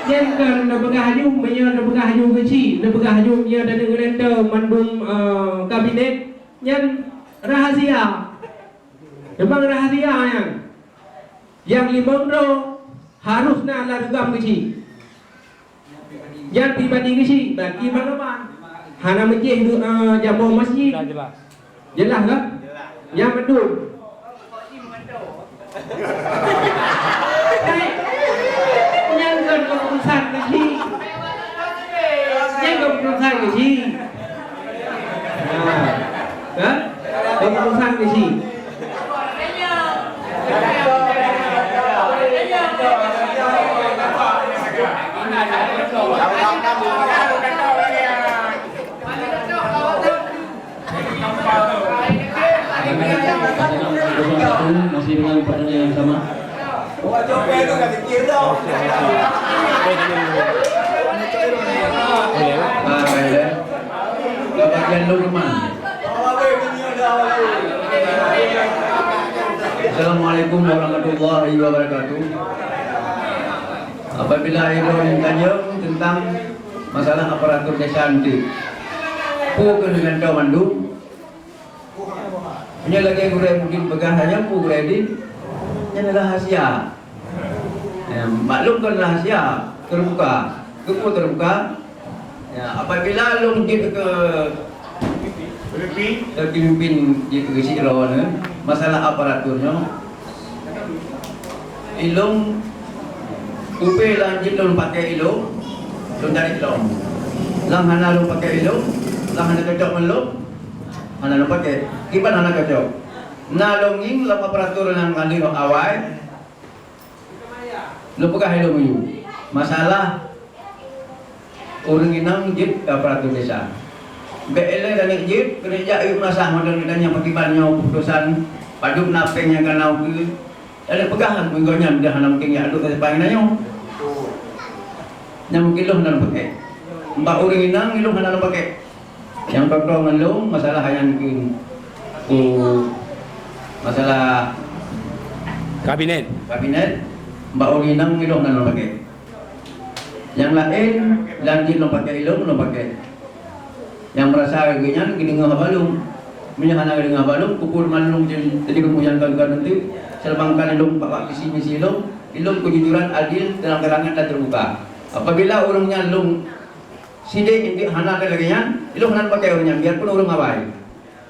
Nyan kan neupeugah laju, meunyoe neupeugah laju geuchik, neupeugah laju meunyoe dan ngeureunteu mandum, eh, kabinet, nyan rahasia. Memang rahasia nyan. Nyang limong droe harus na lam reugam geuchik. Nyan pribadi geuchik, bagi bangaban. Hana meucéh, eh, jamoe masjid. Jeulaih kan? Nyan mandum. Nyan kon keuputusan geuchik. Nyan kon keuputusan geuchik. Nah, kan? Keuputusan geuchik. Masih dengan pertanyaan yang sama. Bapak Jan Lukman. Assalamualaikum warahmatullahi wabarakatuh. Apabila Ibrahim tanya tentang masalah aparatur desa nanti, peue keuh neutanyong mandum? Nyoe lagée gurée mungkin peugah saja, peue gurée di, nyan rahasia. Ya, maklum kan rahasia, terbuka. Keupeue terbuka? Ya, apabila lôn jeuet keu pemimpin, jeuet keu sidroe nyoe, masalah aparatur nyoe, ilôn, ubé lam jeuet lôn pakai ilôn, lôn tarék lom. Lam hana lôn pakai ilôn, lam hana cocok ngon lôn, hana lôn pakai. Kiban hana cocok. Na lôn ngieng lam aparatur nyang ka lheueh awai, lôn peugah ilôn meuyue. Masalah ureuëng inong jeuet keu aparatur desa. Bék ilée taneuk jeuet, keuneuk jak yue meunasah mantong, neutanyong pakriban nyoe keuputosan, padub na péng nyang ka na ukeue. Taneuk peugah ngon gobnyan, dah hana mungken jak duek keu sipa nyoe. Nyang mungken lôn hana lôn pakai. Bak ureuëng inong, lôn hana lôn pakai. Nyang contoh ngon lôn, masalah nyan keu, keu masalah kabinet. Kabinet, bak ureuëng inong, lôn hana lôn pakai. Nyang laén, lam jeuet lôn pakai ilôn, lôn pakai. Nyang meurasa geuh nyan geudeungoe haba lôn. Meunyoe hana geudeungoe haba lôn, keupeue teuma lôn jeuet, jadi lôn nyang kon-kon nanti, seulama kan lôn bak, bak misi-misi lôn, ilôn keujujuran, adil, terang-terangan dan terbuka. Apabila ureuëng nyan lôn sidék inti hana lagée nyan, ilôn hana pakai ureuëng nyan, biarpun ureuëng awai.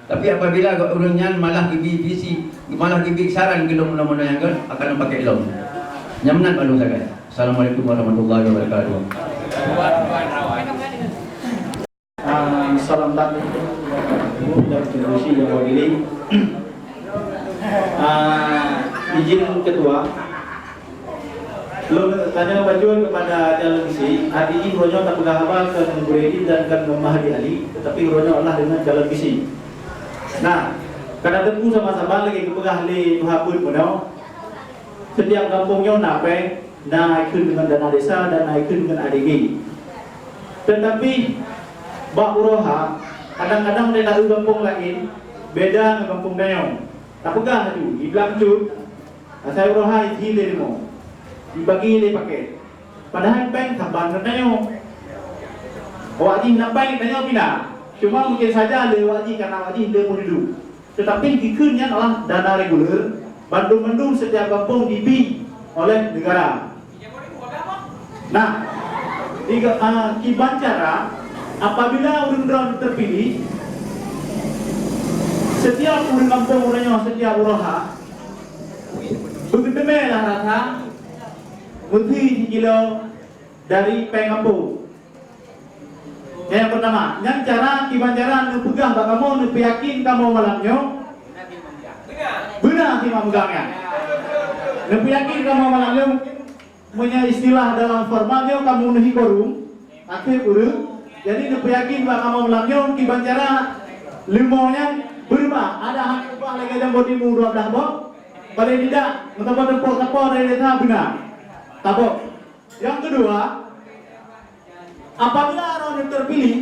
Tapi apabila ureuëng nyan malah geubi bisi, malah geubi saran keu lôn meunoe-meunoe nyang kon, akan lôn pakai lom. Nyan meunan bak lôn sagai. Assalamualaikum warahmatullahi wabarakatuh. Ah, salam taklim dari Teungku Chik nyang mewakili. Ah, izin Ketua, lôn tanyong bacut kepada calon bisi, adak jih uroe nyoe tapeugah haba keu Ngon Burhanuddin dan keu Ngon Mahdi Ali, tetapi uroe nyoe Allah deungon calon bisi. Nah, ka na teupeu sama-sama lagèe geupeugah lé Tuha Peuet bunoe, setiap gampông nyoe na pèng, na ikheun deungon dana desa dan na ikheun deungon A D G. Tetapi bak uroe ha, kadang-kadang di gampông laén beda ngon gampông tanyoe. Tapeugah laju, di Blang Cut, asai uroe ha isi lé leumo, dibagi lé pakèt. Padahai pèng saban ngon tanyoe. Awak jih na pèng tanyoe pih na. Cuma mungkin saja lé awak jih karena awak jih lé peududuek. Tetapi dikheun nyan adalah dana reguler, bandum-bandum setiap gampông dibi oleh negara. Nah, tiga, ah, kiban cara apabila ureueng droen terpilih, setiap ureueng gampông uroe nyoe, setiap uroe ha, beugeuteumé lah rasa meusi sikilo dari pèng gampông. Nyang pertama, nyan cara kiban cara neupeugah bak kamoe, neupeuyakin kamoe malam nyoe. Beuna si Mak Meugah nyan. Neupeuyakin kamoe malam nyoe, meunyoe istilah dalam formal nyoe ka meumeunui kuorum, akhé ureueng. Jadi neupeuyakin bak kamoe malam nyoe kiban cara leumo nyan beurubah. Adak hana ubah lagèe jambo timu dua blah boh. Paling tidak, meusaboh teupok sapo dari desa beuna. Tabok. Nyang keudua, apabila droeneuh terpilih,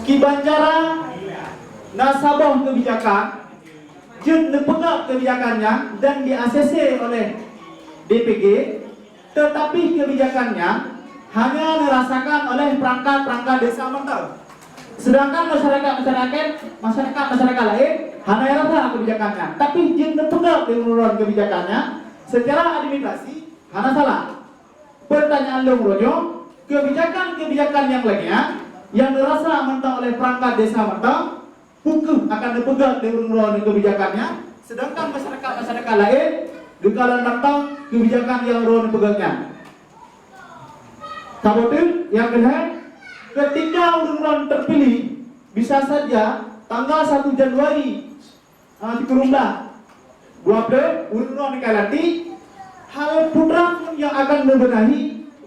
kiban cara na saboh keubijakan, jeuet neupeugah keubijakan nyan dan di-A C C oleh D P G, tetapi keubijakan nyan hanya neurasakan oleh perangkat-perangkat desa mantong. Sedangkan masyarakat-masyarakat, masyarakat-masyarakat laén hana rasa keubijakan nyan. Tapi jeuet neupeugah lé ureueng keubijakan nyan secara administrasi hana salah. Pertanyaan lôn uroe nyoe, keubijakan-keubijakan nyang lagèe nyan, nyang neurasa mantong oleh perangkat desa mantong, peu kheueh akan neupeugah lé ureueng droeneuh keubijakan nyan, sedangkan masyarakat-masyarakat laén geukalon mantong keubijakan nyang droeneuh peugah nyan. Saboh teuk nyang keuhai, ketika ureueng droeneuh terpilih, bisa saja tanggal satu Januari, ah, sikureueng blah dua ploh, ureueng droeneuh ka lantik, hal putra pun nyang akan neubenahi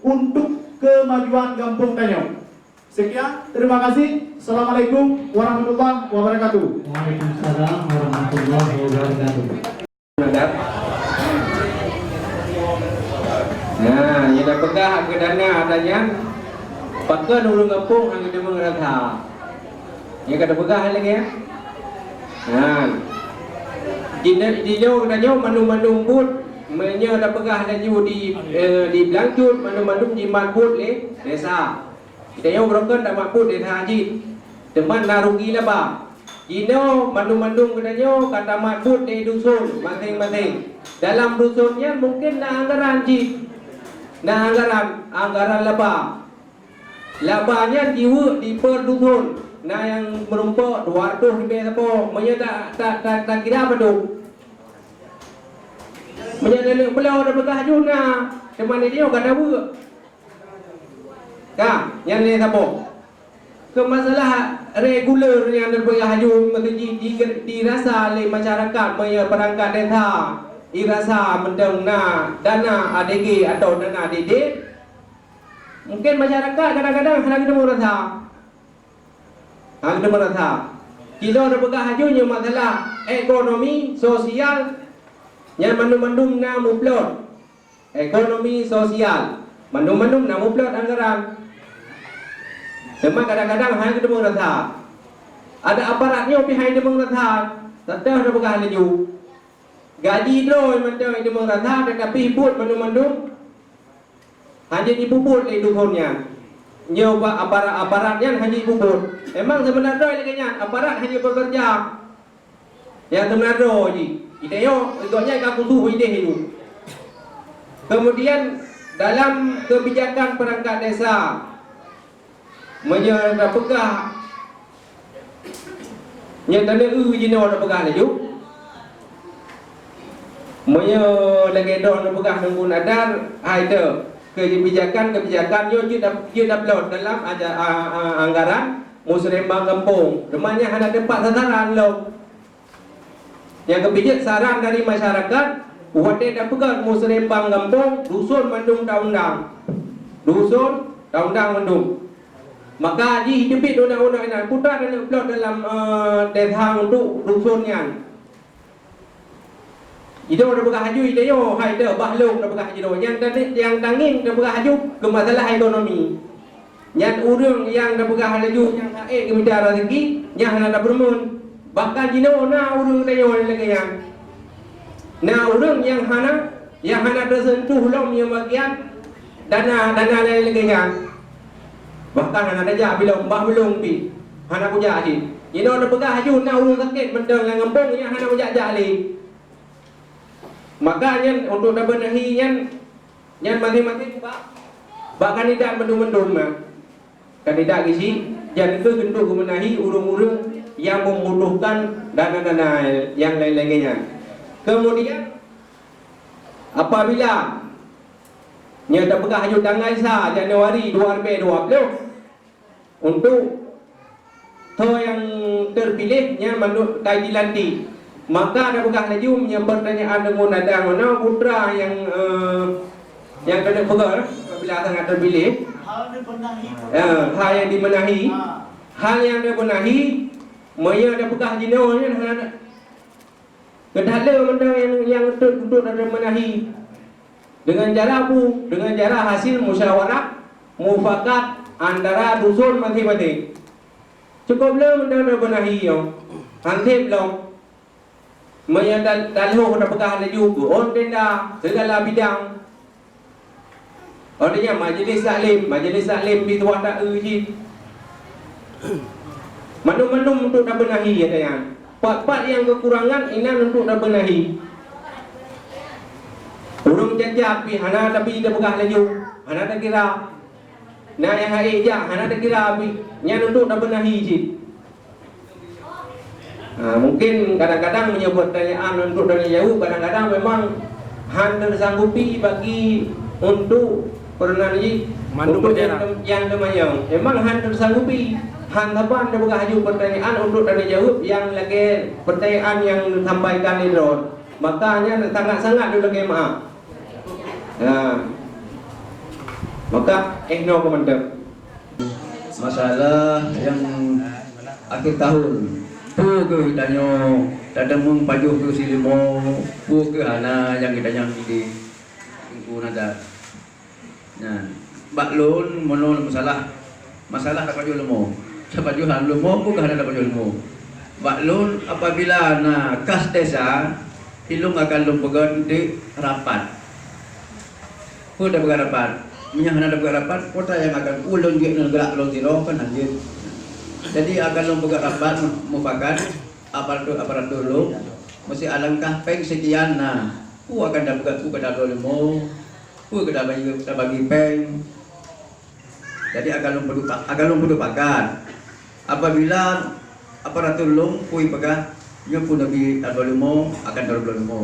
untuk keumajuan gampông tanyoe. Sekian, terima kasih. Assalamualaikum warahmatullahi wabarakatuh. Waalaikumsalam warahmatullahi wabarakatuh. Nah, nyang tapeugah keu dana ata nyan, pakon ureueng gampông hana deungoe rasa. Nyang ka tapeugah lagèe nyan. Nah, di, di nyoe tanyoe mandum-mandum buet, meunyoe tapeugah laju di, eh, di Blang Cut, mandum-mandum jimat buet lé desa. Geutanyoe barokon tamat buet lé desa jih, teuma na rugi laba. Jinoe mandum-mandum geutanyoe ka tamat buet lé duson maséng-maséng. Dalam duson nyan mungken na anggaran jih. Na anggaran, anggaran laba. Laba nyan jiweuek di per duson. Na nyang meurumpok dua ratus ribèe sapo. Meunyoe ta, ta, ta, takira padum. Meunyoe taneuk bloe tapeugah aju na, teuma di nyoe ka na weuek. Ka, nyan lé saboh. Keu masalah reguler nyang teupeugah aju meuteujih di, dirasa lé masyarakat meunyoe peurangkat desa irasa mantong na dana A D G atawa dana D D, mungken masyarakat kadang-kadang hana geuteumé rasa. Hana geuteumé rasa. Cit lôn teupeugah aju nyoe masalah ekonomi sosial nyan mandum-mandum na muplot. Ekonomi sosial, mandum-mandum na muplot anggaran. Teuma kadang-kadang hana geuteumé rasa. Ada aparat nyoe pih hana geuteumé rasa. Teuntèe na peugah laju. Gaji droe mantong geuteumé rasa, tetapi buet mandum-mandum hana jipeubuet lé duson nyan. Nyoe bak aparat-aparat nyan hana jipeubuet. Memang seubeuna droe lagèe nyan, aparat hana bekerja. Nyang teumeunadroe jih, geutanyoe gobnyan ka khusos idéh nyoe. Kemudian, dalam kebijakan perangkat desa, meunyoe tapeugah, nyoe taneuk eu jinoe tapeugah laju. Meunyoe lagèe droe tapeugah Teungku Nadar, hai teu, kebijakan-kebijakan nyoe jeuet dap-, jeuet daplot dalam aja-, a-, a-, anggaran. Museurumbang gampông, teuma nyan hana teumpat sasaran lom. Nyang keupijet saran dari masyarakat, watée tapeugah museurumbang gampông, duson mandum taundang. Duson taundang mandum. Maka jih teubiet undang-undang inan, peue teuma taneuk plot dalam, eh, desa untuk duson nyan. Jinoe tapeugah laju, jinoe hai teuh, bah lôn tapeugah jinoe. Nyang tani-, nyang tangieng tapeugah laju keu masalah ekonomi. Nyan ureuëng nyang tapeugah laju nyang hase geumita raseuki, nyan hana tapeureumeun. Bahkan jinoe na ureuëng tanyoe lagée nyan. Na ureuëng nyang hana, nyang hana teuseuntuh lom nyang bagian dana, dana laén lagée nyan. Bahkan hana tajak bilong, bah bilong pih hana kujak cit. Jinoe tapeugah laju na ureuëng sakét mantong lam gampông nyang hana kujak-jak lé. Maka nyan untuk tabeunahi nyan, nyan maséng-maséng bak, bak kandidat mandum-mandum na. Kandidat geuchik, jan keuh untuk geumeunahi ureuëng-ureuëng nyang membutuhkan dana-dana nyang laén-laén nyan. Kemudian, apabila nyoe tapeugah laju tanggai sa Januari dua ribèe dua ploh, untuk toh nyang terpilih nyan manut kai dilantik. Maka tapeugah laju meunyoe pertanyaan deungon ada meunoe putra nyang, eh, nyang keuneuk peugah apabila sangat terpilih. Hal dibenahi. Ya, hal nyang dibenahi. Ha. Hal nyang dibenahi, meunyoe tapeugah jinoe nyan hana Geutanyoe mantong nyang, nyang untuk, untuk tabeunahi. Dengan cara bu-, dengan cara hasil musyawarah mufakat antara dusun maséng-maséng. Cukup le mantong tabeunahi nyoe. Hanseb lom. Meunyoe ta-, taloh tapeugah laju keu ôn tenda, segala bidang. Artinya, majlis taklim, majlis taklim pih tuan taeu jih. Mandum-mandum untuk tabeunahi, ya, nyan. Pat-pat nyang keukurangan inan untuk tabeunahi. Ureuëng cacat pih hana tapi tapeugah laju, hana takira. Na nyang hase jak, hana takira pih. Nyan untuk tabeunahi jih. Ha, mungkin kadang-kadang meunyoe pertanyaan untuk tanya jaweueb, kadang-kadang memang han teusanggupi bagi untuk peureunah jih, mandum untuk nyang, nyang teumanyong. Memang han teusanggupi, han saban tapeugah laju pertanyaan untuk tanya jaweueb nyang lagée pertanyaan nyang sampaikan lé droe. Maka nyan sangat-sangat lôn lakée meu'ah. Ha. Maka, eh, no komentar. Masalah nyang akhir tahun, peue keuh tanyoe tadeungoe pajoh keu si leumo, peue keuh hana nyang geutanyoe di Teungku Nadar. Nyan, bak lôn, meunoe masalah, masalah tapajoh leumo. Tapajoh leumo, peue keuh hana tapajoh leumo. Bak lôn, apabila na kas desa, ilôn akan lôn peugöt deuek rapat. Peue tapeugah rapat? Meunyoe hana tapeugah rapat, kota nyang akan ulôn jeuet ngon gerak lôn sidroe kan hanjeuet. Jadi akan lôn peugah rapat mu-, mufakat aparatur-aparatur lôn, meusti alangkah péng sekian na. Peue akan tapeugah, peue ka tabloe leumo, peue ka tabagi, tabagi péng. Jadi akan lôn peudupa-, akan lôn peudupakat. Apabila aparatur lôn pui peugah, nyoe peue Nabi tabloe leumo, akan tabloe leumo.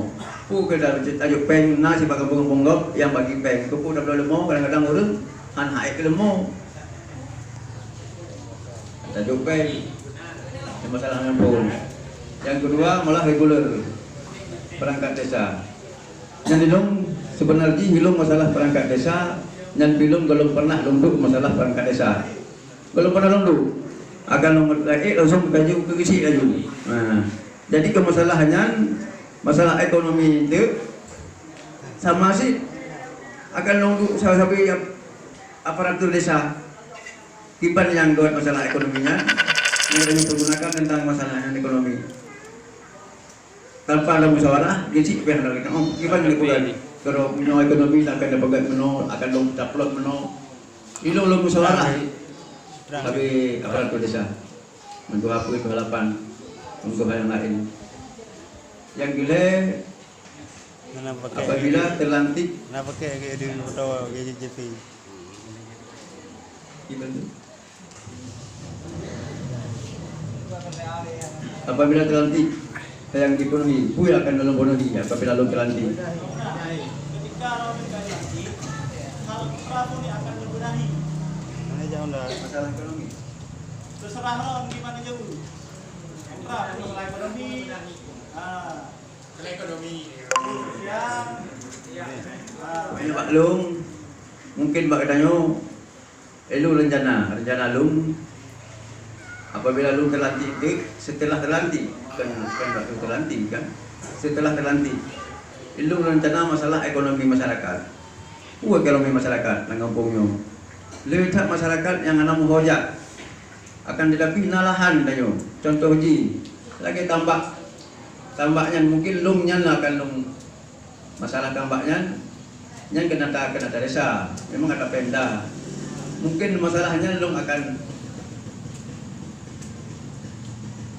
Peue keu ta-, tajok péng na sibagoe peungoh-peungoh nyang bagi péng. Keu peue tabloe leumo, kadang-kadang ureuëng han hase keu leumo. Tajok péng. Nyoe masalah nyan pun. Nyang keudua malah reguler perangkat desa. Nyan ilôn, seubeuna jih ilôn masalah perangkat desa, nyan pih ilôn gohlom pernah lôn duek masalah perangkat desa. Gohlom pernah lôn duek. Akan lôn, eh, langsung laju keu geuchik laju. Nah, jadi keu masalah nyan, masalah ekonomi tu sama cit akan lôn duek sabe-sabe ap-, aparatur desa. Kiban nyang gét masalah ekonomi nyan, nyang kami pergunakan tentang masalah nyan ekonomi. Tanpa ada musyawarah, geuchik pih hana lagée nyoe. Kiban lagée peugah, kalau punya ekonomi akan dapat meunoe, akan lom taplot meunoe. Ilôn lom musyawarah. Tapi aparatur desa. Untuk apa itu halapan? Untuk hal yang lain. Yang gila, apabila terlantik, na pakai ke di foto G J P. Gimana tu? Apabila terlantik yang dipenuhi, peue akan lôn penuhi apabila lôn terlantik? Masalah ekonomi. Serah lom di mana jauh. Serah masalah ekonomi. Ha. Masalah ekonomi. Ya. Ha. Bak lôn, mungkin bak geutanyoe, eh, lôn rencana, rencana lôn, apabila lôn teulantik, setelah teulantik, bukan, bukan waktu teulantik kan, setelah teulantik, lôn rencana masalah ekonomi masyarakat. Peue ekonomi masyarakat lam gampông nyoe? Lé that masyarakat nyang hana meuhojat akan tetapi na lahan tanyoe. Contoh jih, lagèe tambak. Tambak nyan mungkin lôn nyan lah akan lôn, masalah tambak nyan, nyan keunan ta-, keunan ta desa. Memang ata Pemda. Mungkin masalah nyan lôn akan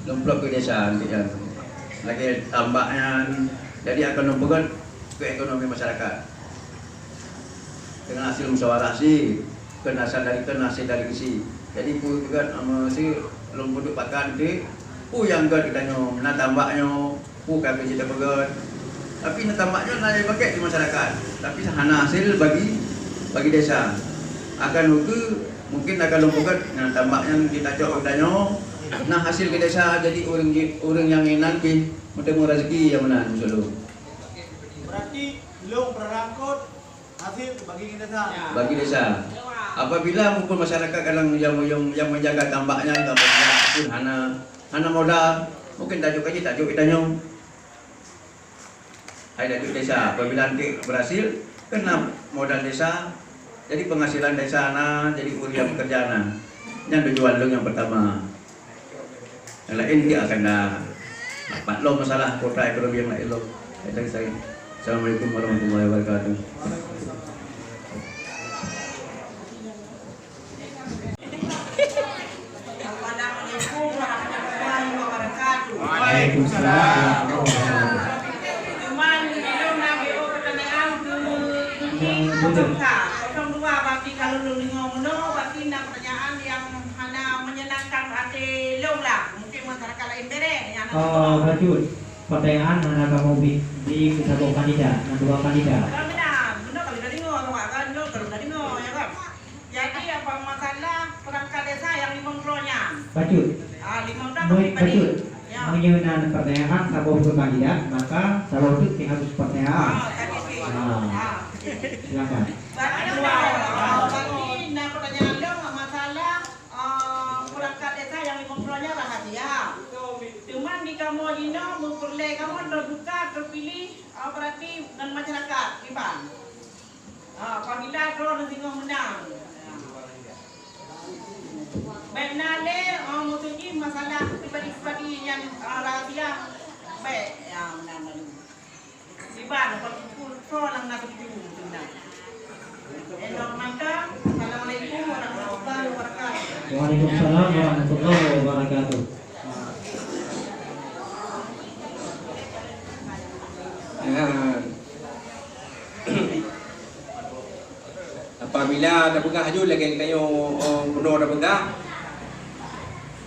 lôn plot keu desa nanti nyan. Lagèe tambak nyan, jadi akan lôn peugöt keu ekonomi masyarakat. Dengan hasil musyawarah si, keunan asal dari, keunan hasil dari geusi. Jadi, peue juga, eh, si lôn peuduek pakat nanti, peue nyang göt geutanyoe, na tambak nyoe, peue ka geuci tapeugöt. Tapi na tambak nyoe na dipakai di masyarakat. Tapi hana hasil bagi, bagi desa. Akan ukeue, mungkin akan lôn peugöt, na tambak nyan kita cok geutanyoe, na hasil keu desa, jadi ureueng ji-, ureueng nyang inan pih meuteumé rezeki nyang meunan, insya Allah. Berarti lôn beurangkot hasil bagi desa. Bagi desa. Apabila mungkin masyarakat kadang yang, yang, yang menjaga tambaknya, tambaknya pun hana, hana modal, mungkin tajuk aja, tajuk kita nyoe. Hai tajuk desa, apabila nanti berhasil, kena modal desa, jadi penghasilan desa na, jadi ureueng yang bekerja na. Nyan tujuan lôn yang pertama. Yang lain dia akan dah. Pat lom masalah kuota ekonomi yang lain lom. Saya. Assalamualaikum warahmatullahi wabarakatuh. Assalamualaikum warahmatullahi wabarakatuh. Waalaikumsalam warahmatullahi wabarakatuh. Cuman, belum nak B O pertanyaan ke, ke, ke, kosong dua, berarti kalau lôn deungoe meunoe, berarti na pertanyaan yang hana menyenangkan hati lôn lah. Mungkin masyarakat lain bereng, yang hana Oh, setuju. Bacut. Pertanyaan hana kamoe bi, bi keu saboh kandidat, na dua kandidat. Kan benar, benar kalau dah dengar, awak kan, kalau dah dengar, ya kan? Jadi, apa masalah perangkat desa yang limong droe nyan? Bacut. Ah, limong droe Bacut. Bacut. Ya. Meunyoe na pertanyaan saboh keu kandidat, maka saboh teuk pih harus pertanyaan. Ah, tadi sih. Ah. Ah. Silakan. Berarti, ah, berarti na pertanyaan dong masalah, ah, perangkat desa yang limong droe nyan rahasia. Teuma di kamoe jinoe meupeureulee kamoe teubuka teupiléh, ah, berarti ngon masyarakat kiban. Ha, apabila droeneuh singoh meunang. Bèk na lé, ha, maksud jih masalah pribadi-pribadi nyang, ha, rahasia. Bèk, ya, meunan lalu. Iban, apa tu, tu, tu, lam na tu, tu, tu, tu, tu. Endang mantap. Assalamualaikum warahmatullahi wabarakatuh. Waalaikumsalam warahmatullahi wabarakatuh. Ya. Apabila tapeugah aju lagèe tanyoe, oh, bunoe tapeugah,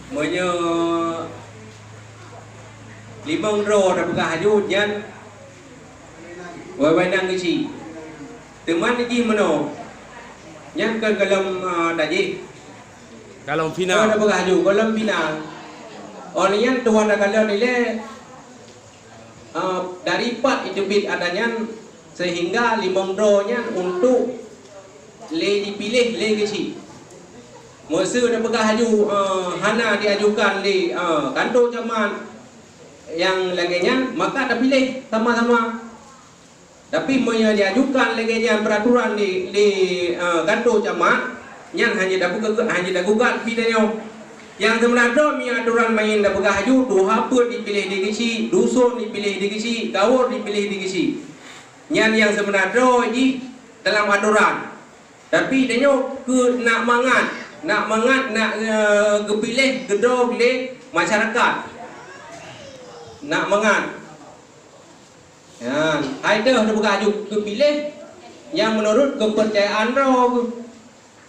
meunyoe limong droe tapeugah aju, nyan wai-wai nang geuchik. Teuma jih meunoe, nyan keu gohlom, ah, tajih. Gohlom final. Gohlom final. Oh, nyan tuan takalon ilèe, ah, dari pat iteubiet ata nyan sehingga limong droe nyan untuk lé dipiléh lé geuchik. Meuseu tapeugah aju, ah, hana diajukan lé, ah, kantô camat nyang lagèe nyan, maka tapiléh sama-sama. Tapi meunyoe diajukan lagèe nyan peuraturan di, di, eh, kantô camat, nyan hana tapeugah, hana tagugat pih tanyoe. Nyang seubeuna droe meunyoe atoran main tapeugah aju, tuha peuet dipiléh di geuchik, dusun dipiléh di geuchik, gaur dipiléh di geuchik. Nyan nyang seubeuna droe jih dalam atoran. Tapi tanyoe keu nak mangat, nak mangat, nak, eh, geupiléh, geudroe lé masyarakat. Nak mangat. Nyan, hai deuh neupeugah aju geupiléh nyang meunurot keupeurcayaan droe.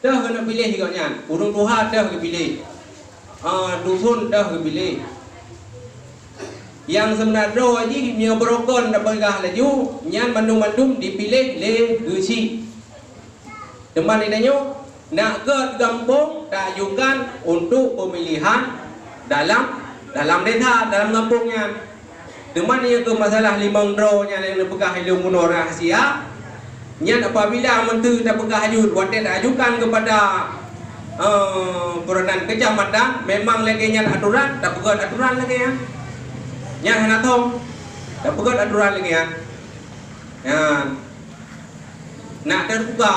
Deuh neupiléh gobnyan, ureueng tuha deuh geupiléh. Ah, dusun deuh geupiléh. Nyang seubeuna droe jih meunyoe beurukon tapeugah laju, nyan mandum-mandum dipiléh lé geuchik. Teuma di tanyoe, Nak gèt gampông taajukan untuk pemilihan dalam, dalam desa, dalam gampông nyan. Teuma nyoe keu masalah limong droe nyan nyang neupeugah ilôn bunoe rahasia, nyan apabila menteri tapeugah aju watèe taajukan keupada, eh, peranan kecamatan, memang lagèe nyan aturan, tapeugèt aturan lagèe nyan. Nyan hana thom, tapeugèt aturan lagèe nyan. Nyan. Nak teuruka.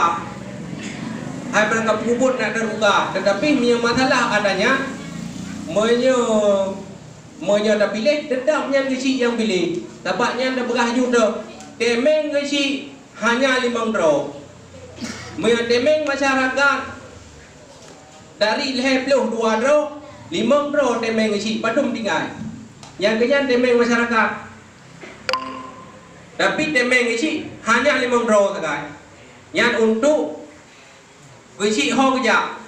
Hai barang kapeubeuet nak teuruka. Tetapi meunyoe masalah adanya, meunyoe, meunyoe tapiléh, tetap nyan geuchik nyang piléh. Sabab nyan tapeugah aju teuh, teumeung geuchik hanya limong droe. Meunyoe teumeung masyarakat dari lhèe ploh dua droe, limong droe teumeung geuchik, padum tinggai. Nyang keu nyan teumeung masyarakat. Tapi teumeung geuchik hanya limong droe sagai. Nyan untuk geuchik ho geujak.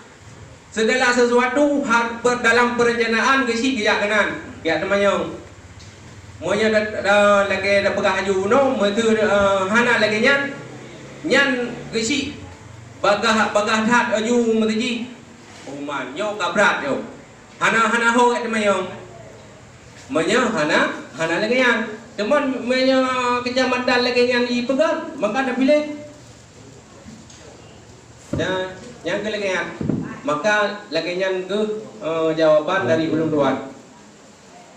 Segala sesuatu ha-, per-, dalam perencanaan geuchik geujak keunan, jak teumanyong. Meunyoe da-, da-, lagèe tapeugah aju bunoe, meuseu, eh, hana lagèe nyan, nyan geuchik bagah, bagah that aju meuseu jih. Uman nyoe ka brat nyoe. Hana, hana ho jak teumanyong. Meunyoe hana, hana lagèe nyan. Teuma meunyoe kecamatan lagèe nyan jipeugah, maka tapiléh. Dan nyang keu lagèe nyan, maka lagèe nyan keuh, eh, jawaban dari ulôn tuan.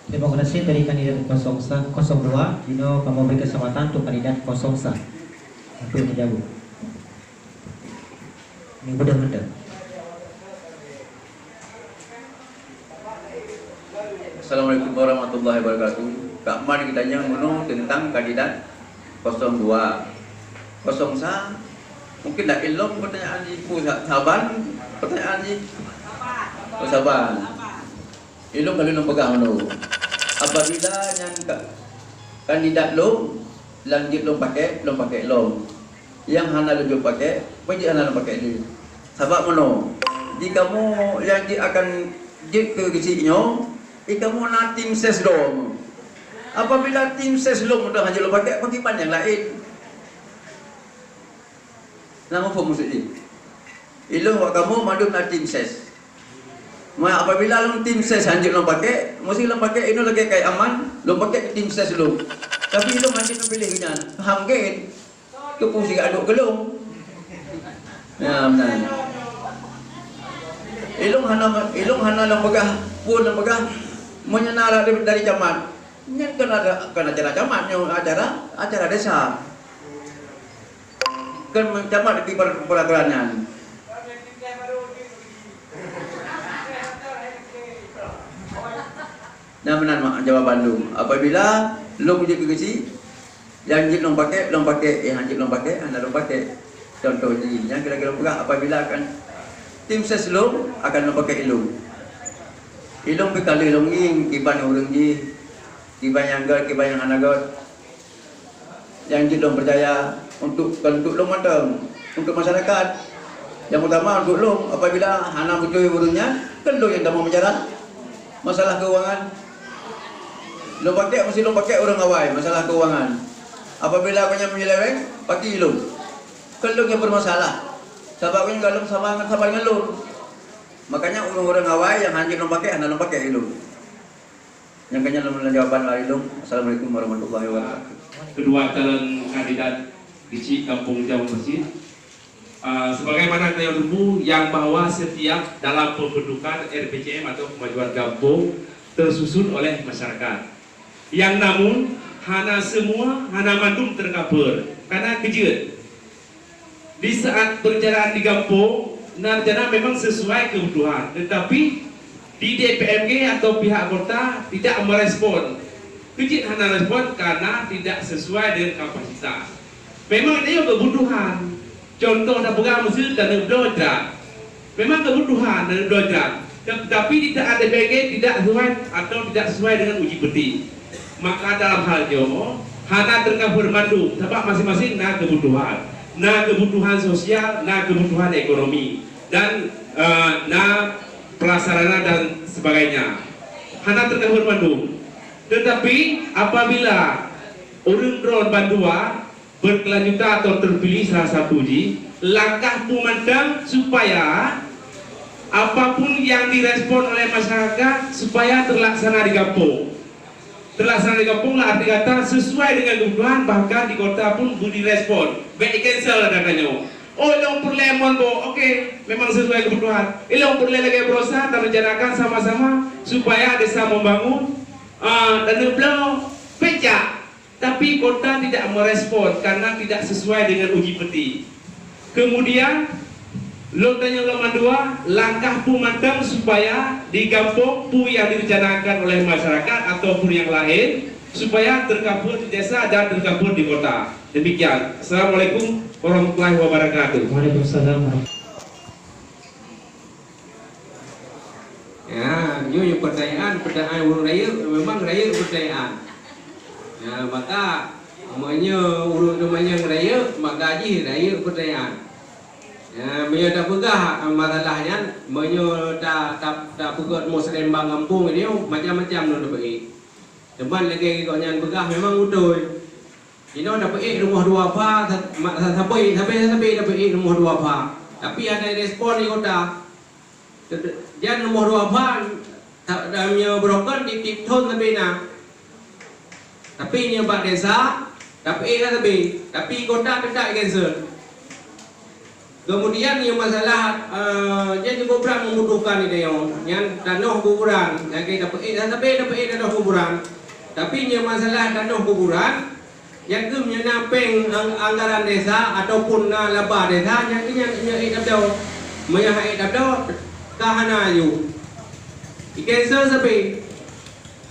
Terima kasih dari kandidat kosong sa-, kosong dua. Inoe kamoe beri kesempatan untuk kandidat kosong sa untuk menjawab. Ini mudah mantap. Assalamualaikum warahmatullahi wabarakatuh. Kak Man geutanyong meunyoe teuntang kandidat kosong dua. Kosong sa, mungkin dak ilôn pertanyaan jih, peue sa-, saban pertanyaan jih. Oh, saban. Ilôn ka lôn peugah meunyoe. Apabila nyan ka-, kandidat lôn, lanjut lôn pakai, lôn pakai lôn. Nyang hana lôn jok pakai, peue jeuet hana lôn pakai lé. Sabab meunyoe, di kamoe nyang jeuet akan jeuet keu geuchik nyoe, di kamoe na tim ses lom. Apabila tim ses lom udah hanjeuet lôn pakai, pakriban nyang laén? Na muphom maksud jih? Ilôn bak kamoe mandum na tim ses. Ma, apabila lôn tim ses hanjeuet lôn pakai, meusti lôn pakai inoe lagèe Kak Aman, lôn pakai tim ses lôn. Tapi ilôn hanjeuet lôn piléh nyan. Paham kan? Keupeue sigadôk keu lôn. Ya, meunan. Ilôn hana, ilôn hana lôn peugah, peue lôn peugah, meunyoe na dari, dari camat. Nyan kan ada, kan acara camat, nyoe acara, acara desa. Kan camat di per-, peraturan nyan. Nah, meunan mak jawaban lôn. Apabila lôn jeuet keu geuchik, nyang jeuet lôn pakai, lôn pakai. Eh, nyang jeuet lôn pakai, hana lôn pakai. Contoh jih, nyang kira-kira peugah apabila kan tim ses lôn akan lôn pakai ilôn. Ilôn pih ka lheueh lôn ngieng kiban ureueng jih, kiban nyang gèt, kiban nyang hana gèt. Nyang jeuet lôn peucaya untuk, kon untuk lôn mantong, untuk masyarakat. Nyang utama untuk lôn, apabila hana beutôi ureueng nyan, kon lôn nyang tamong penjara. Masalah keuangan. Lôn pakai, meusti lôn pakai ureueng awai, masalah keuangan. Apabila gobnyan menyeleweng, pakai lôn. Kon lôn nyang bermasalah. Sabab gobnyan galom sama, sama dengan lôn. Makanya ureueng-ureueng awai nyang hanjeuet lôn pakai, hana lôn pakai lôn. Nyang keu nyan lôn jawaban lari lôn. Assalamualaikum warahmatullahi wabarakatuh. Kedua calon kandidat Geuchik Gampông Jauh Mesjid. Ah, sebagaimana tanyoe teupeu yang bahwa setiap dalam pembentukan R P C M atau kemajuan gampông tersusun oleh masyarakat. Yang namun, hana semua, hana mandum tercover, karena keujeuet. Di saat berjalan di gampông, na rencana memang sesuai kebutuhan, tetapi di D P M G atau pihak kota tidak merespon. Keujeuet hana respon karena tidak sesuai dengan kapasitas. Memang ada kebutuhan. Contoh na peugah meuseu taneuk bloe drum. Memang kebutuhan dan belajar, tetapi di saat D P G tidak sesuai atau tidak sesuai dengan uji petik. Maka dalam hal nyoe, hana tercover mandum, sabab masing-masing na kebutuhan. Na kebutuhan sosial, na kebutuhan ekonomi, dan, eh, na prasarana dan sebagainya. Hana tercover mandum. Tetapi apabila ureueng droen bandua, Berkelanjutan atau terpilih salah satu jih, langkah peue mantong supaya apapun yang direspon oleh masyarakat supaya terlaksana di gampông. Terlaksana di gampông lah arti kata sesuai dengan kebutuhan, bahkan di kota pun beu direspon. Bèk di-cancel lah kata nyoe. Oh, ilong peureulèe mon boh, oke, memang sesuai kebutuhan. Ilong peureulèe lagèe baroesa dan rencanakan sama-sama supaya desa membangun, ah, dan bloe pecah. Tapi kota tidak merespon karena tidak sesuai dengan uji peti. Kemudian, lôn tanyong lom mandua, langkah peue mantong supaya di gampông peue yang direncanakan oleh masyarakat ataupun yang lain supaya terkabul di desa dan terkabul di kota. Demikian. Assalamualaikum warahmatullahi wabarakatuh. Waalaikumsalam warahmatullahi. Ya, nyoe nyang pertanyaan, pertanyaan ureueng rayeuk, memang rayeuk pertanyaan. Ya, maka meunyoe ureueng teumanyong rayeuk, maka jih rayeuk pertanyaan. Ya, meunyoe tapeugah, eh, masalah nyan, meunyoe ta, ta, tapeugah muslim bang gampông nyoe, macam-macam lôn tapeugah. Teuma lagèe gobnyan peugah memang beutôi. Jinoe tapeuék rumoh dua pha, sa-, ma-, sa-, sabe, sabe, sabe tapeuék rumoh dua pha. Tapi hana respon di kota. Tet-, jan rumoh dua pha, ta-, ta-, meunyoe broken tiep-tiep thon sabe na. Tapi nyoe bak desa, tapeuék sabe. Tapi kota teutap cancel. Kemudian nyang masalah, eh, nyan cukup brat membutuhkan di tanyoe. Nyan tanoh kuburan, lagèe tapeuék, sabe tapeuék tanoh kuburan. Tapi nyang masalah tanoh kuburan, nyan keuh meunyoe na péng ang-, anggaran desa ataupun na laba desa, nyan keuh nyan, nyan ék tabloe. Meunyoe hana ék tabloe, ka hana aju. Di-cancel sabe.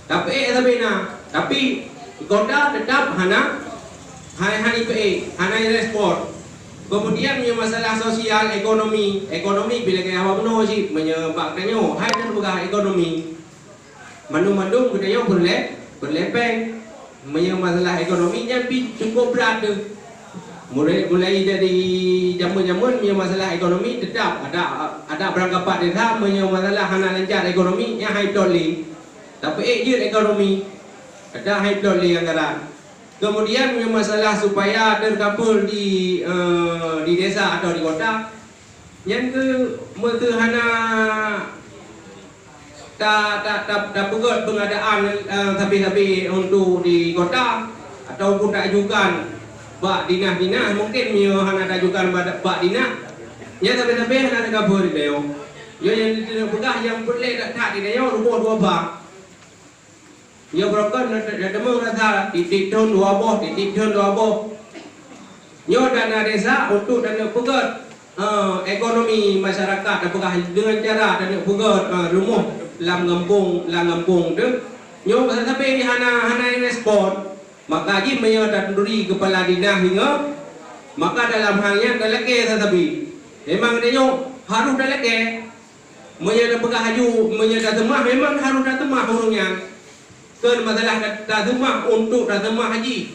Tapeuék sabe na, tapi kota teutap hana, hai, hana ipeuék, hana irespon. Kemudian, meunyoe masalah sosial, ekonomi, ekonomi pih lagèe haba bunoe cit, meunyoe bak tanyoe, hai nyan peugah ekonomi. Mandum-mandum geutanyoe peureulèe, peureulèe péng. Meunyoe masalah ekonomi nyan pih cukup brat teuh. Mulai, mulai dari jameun-jameun, meunyoe masalah ekonomi teutap ada, ada beurangkapat desa, meunyoe masalah hana lancar ekonomi, nyan hai plot lé. Tapeuék jeuet ekonomi, kadang hai plot lé anggaran. Kemudian, meunyoe masalah supaya terkabul di, eh, di desa atau di kota, nyan keuh meukeuh hana ta, ta, ta, tapeugöt pengadaan, eh, sabe-sabe untuk di kota ataupun taajukan bak dinas-dinas, mungkin meunyoe hana taajukan bak, bak dinas, nyan sabe-sabe hana teugaboh di tanyoe. Nyoe nyang dipeugah nyang peureulèe that-that di tanyoe rumoh dua bak. Nyoe barokon na, na, na teumeung rasa tiep-tiep thon dua boh, tiep-tiep thon dua boh. Nyoe dana desa untuk taneuk peugöt, eh, ekonomi masyarakat, tapeugah deungon cara taneuk peugöt, eh, rumoh lam gampông, lam gampông teuh. Nyoe sabe-sabe hana, hana respon. Maka jih meunyoe taturi keupala dinas deungoe, maka dalam hal nyan talakèe sabe-sabe. Memang tanyoe harôh talakèe. Meunyoe tapeugah laju, meunyoe taseumah, memang harôh taseumah ureueng nyan. Kon masalah ta-, taseumah untuk taseumah jih.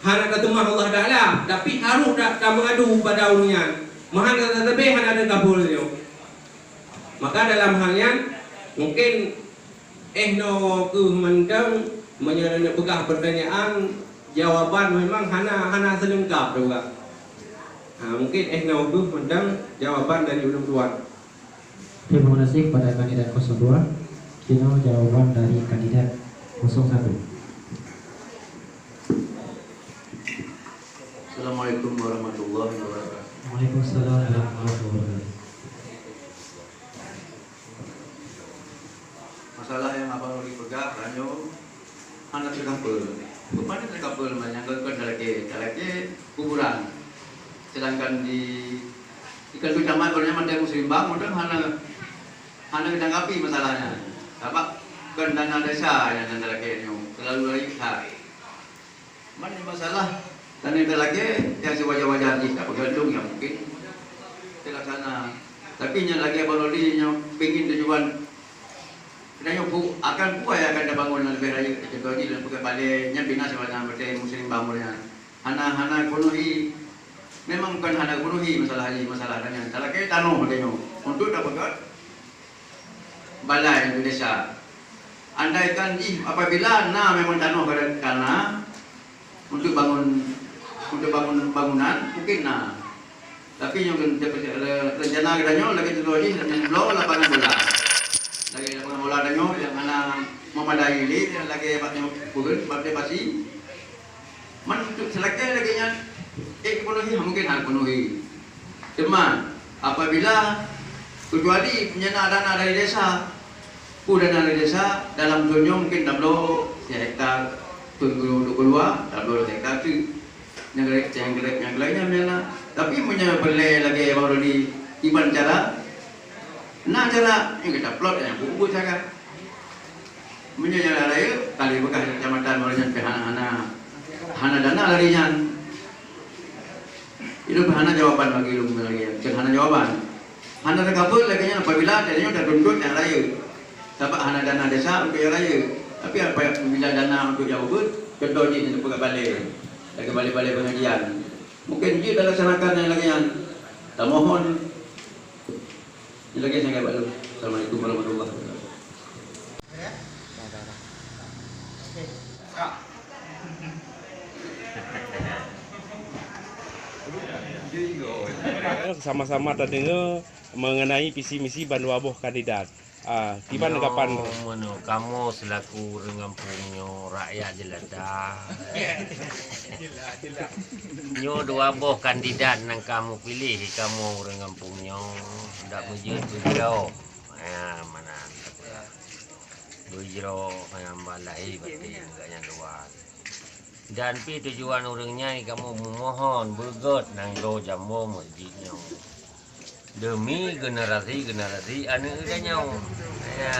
Hana taseumah Allah Taala, tapi harôh ta-, tameungadu bak ureueng nyan. Meuhan sabe-sabe hana teugaboh nyoe. Maka dalam hal nyan, mungkin Eh, noe keuh mantong, meunyoe neupeugah peurtanyaan, jawaban memang hana, hana seulengkap teuh, Kak. Ha, mungkin eh, noe keuh mantong jawaban dari ulôn tuan. Terima kasih kepada kandidat kosong dua. Keunoe jawaban dari kandidat kosong satu. Assalamualaikum warahmatullahi wabarakatuh. Waalaikumsalam warahmatullahi wabarakatuh. Masalah nyang abang lôn peugah tanyoe hana teukapeue. Bukon hana teukapeue, meunyoe kon talakèe, talakèe kuburan. Sedangkan di, di Keucamat, meunyoe Madé Muslim Bang, mantong hana, hana geutanggapi masalah nyan. Sabab kon dana desa nyang talakèe nyoe, teulalu rayeuk that. Man masalah tanyoe talakèe nyang siwajar-wajar jih, tak peugantung nyang mungkin teuh laksana. Tapi nyang lagèe Bang Rodi nyoe pingin tujuan, tanyoe pu-, akan peue nyang akan tabangun nyang leubeh rayeuk, contoh jih lôn peugah balè nyan bina siwajar Madé Muslim Bang nyan. Hana, hana peunuhi, memang bukan hana peunuhi masalah jih, masalah tanyoe. Talakèe tanoh tanyoe untuk tapeugöt balai Indonesia. Andaikan jih apabila na memang tanoh pada kana untuk bangun Untuk bangun, bangunan mungkin na. Tapi nyang rencana geutanyoe lagèe contoh jih, nyang bloe lapangan bola. Lagèe lapangan bola tanyoe nyang hana memadai lé, lagèe bak nyoe peue, bak pasi. Man untuk seulakèe lagèe nyan, eh, penuhi, mungkin hana penuhi. Teuma apabila, kecuali nyang na dana dari desa, peue dana dari desa, dalam thôn nyoe mungkin tabloe sihektar, thôn dua puluh dua, tabloe sihektar tu. Nyang geuret, nyang geuret, nyang geuret nyan meunan. Tapi meunyoe peureulèe lagèe Bang Rodi, kiban cara, na cara nyang geuta plot nyang buet-buet cara. Meunyoe nyang rayeuk, ka lheueh peugah kecamatan Bang Rodi nyan pih hana, hana, hana dana lagèe nyan. Itu pih hana jawaban bagi ulôn lagèe nyan, bukan hana jawaban. Hana teukapeue lagèe nyan apabila tanyoe tatuntut nyang rayeuk. Sabab hana dana desa untuk nyang rayeuk. Tapi apabila dana untuk nyang ubeut, contoh jih untuk peugah balè. Lagèe balè-balè pengajian. Mungkin jeuet talaksanakan nyang lagèe nyan. Tamohon. Nyang lagèe nyan bak lôn. Assalamualaikum warahmatullahi wabarakatuh. Sama-sama tadeungoe mengenai visi misi bandua boh kandidat. Ah, kiban tanggapan? Nyoe meunoe, kamoe selaku ureueng gampông nyoe, rakyat jelata. Nyoe dua boh kandidat nyang kamoe piléh, kamoe ureueng gampông nyoe, dak meujeuet beujroh. Ya, mana? Beujroh nyang ban lahé batin geuh nyang dua. Dan pih tujuan ureueng nyan kamoe meumohon beugöt nanggroe jambo meuseujid nyoe. Demi generasi-generasi aneuk geutanyoe. Ya.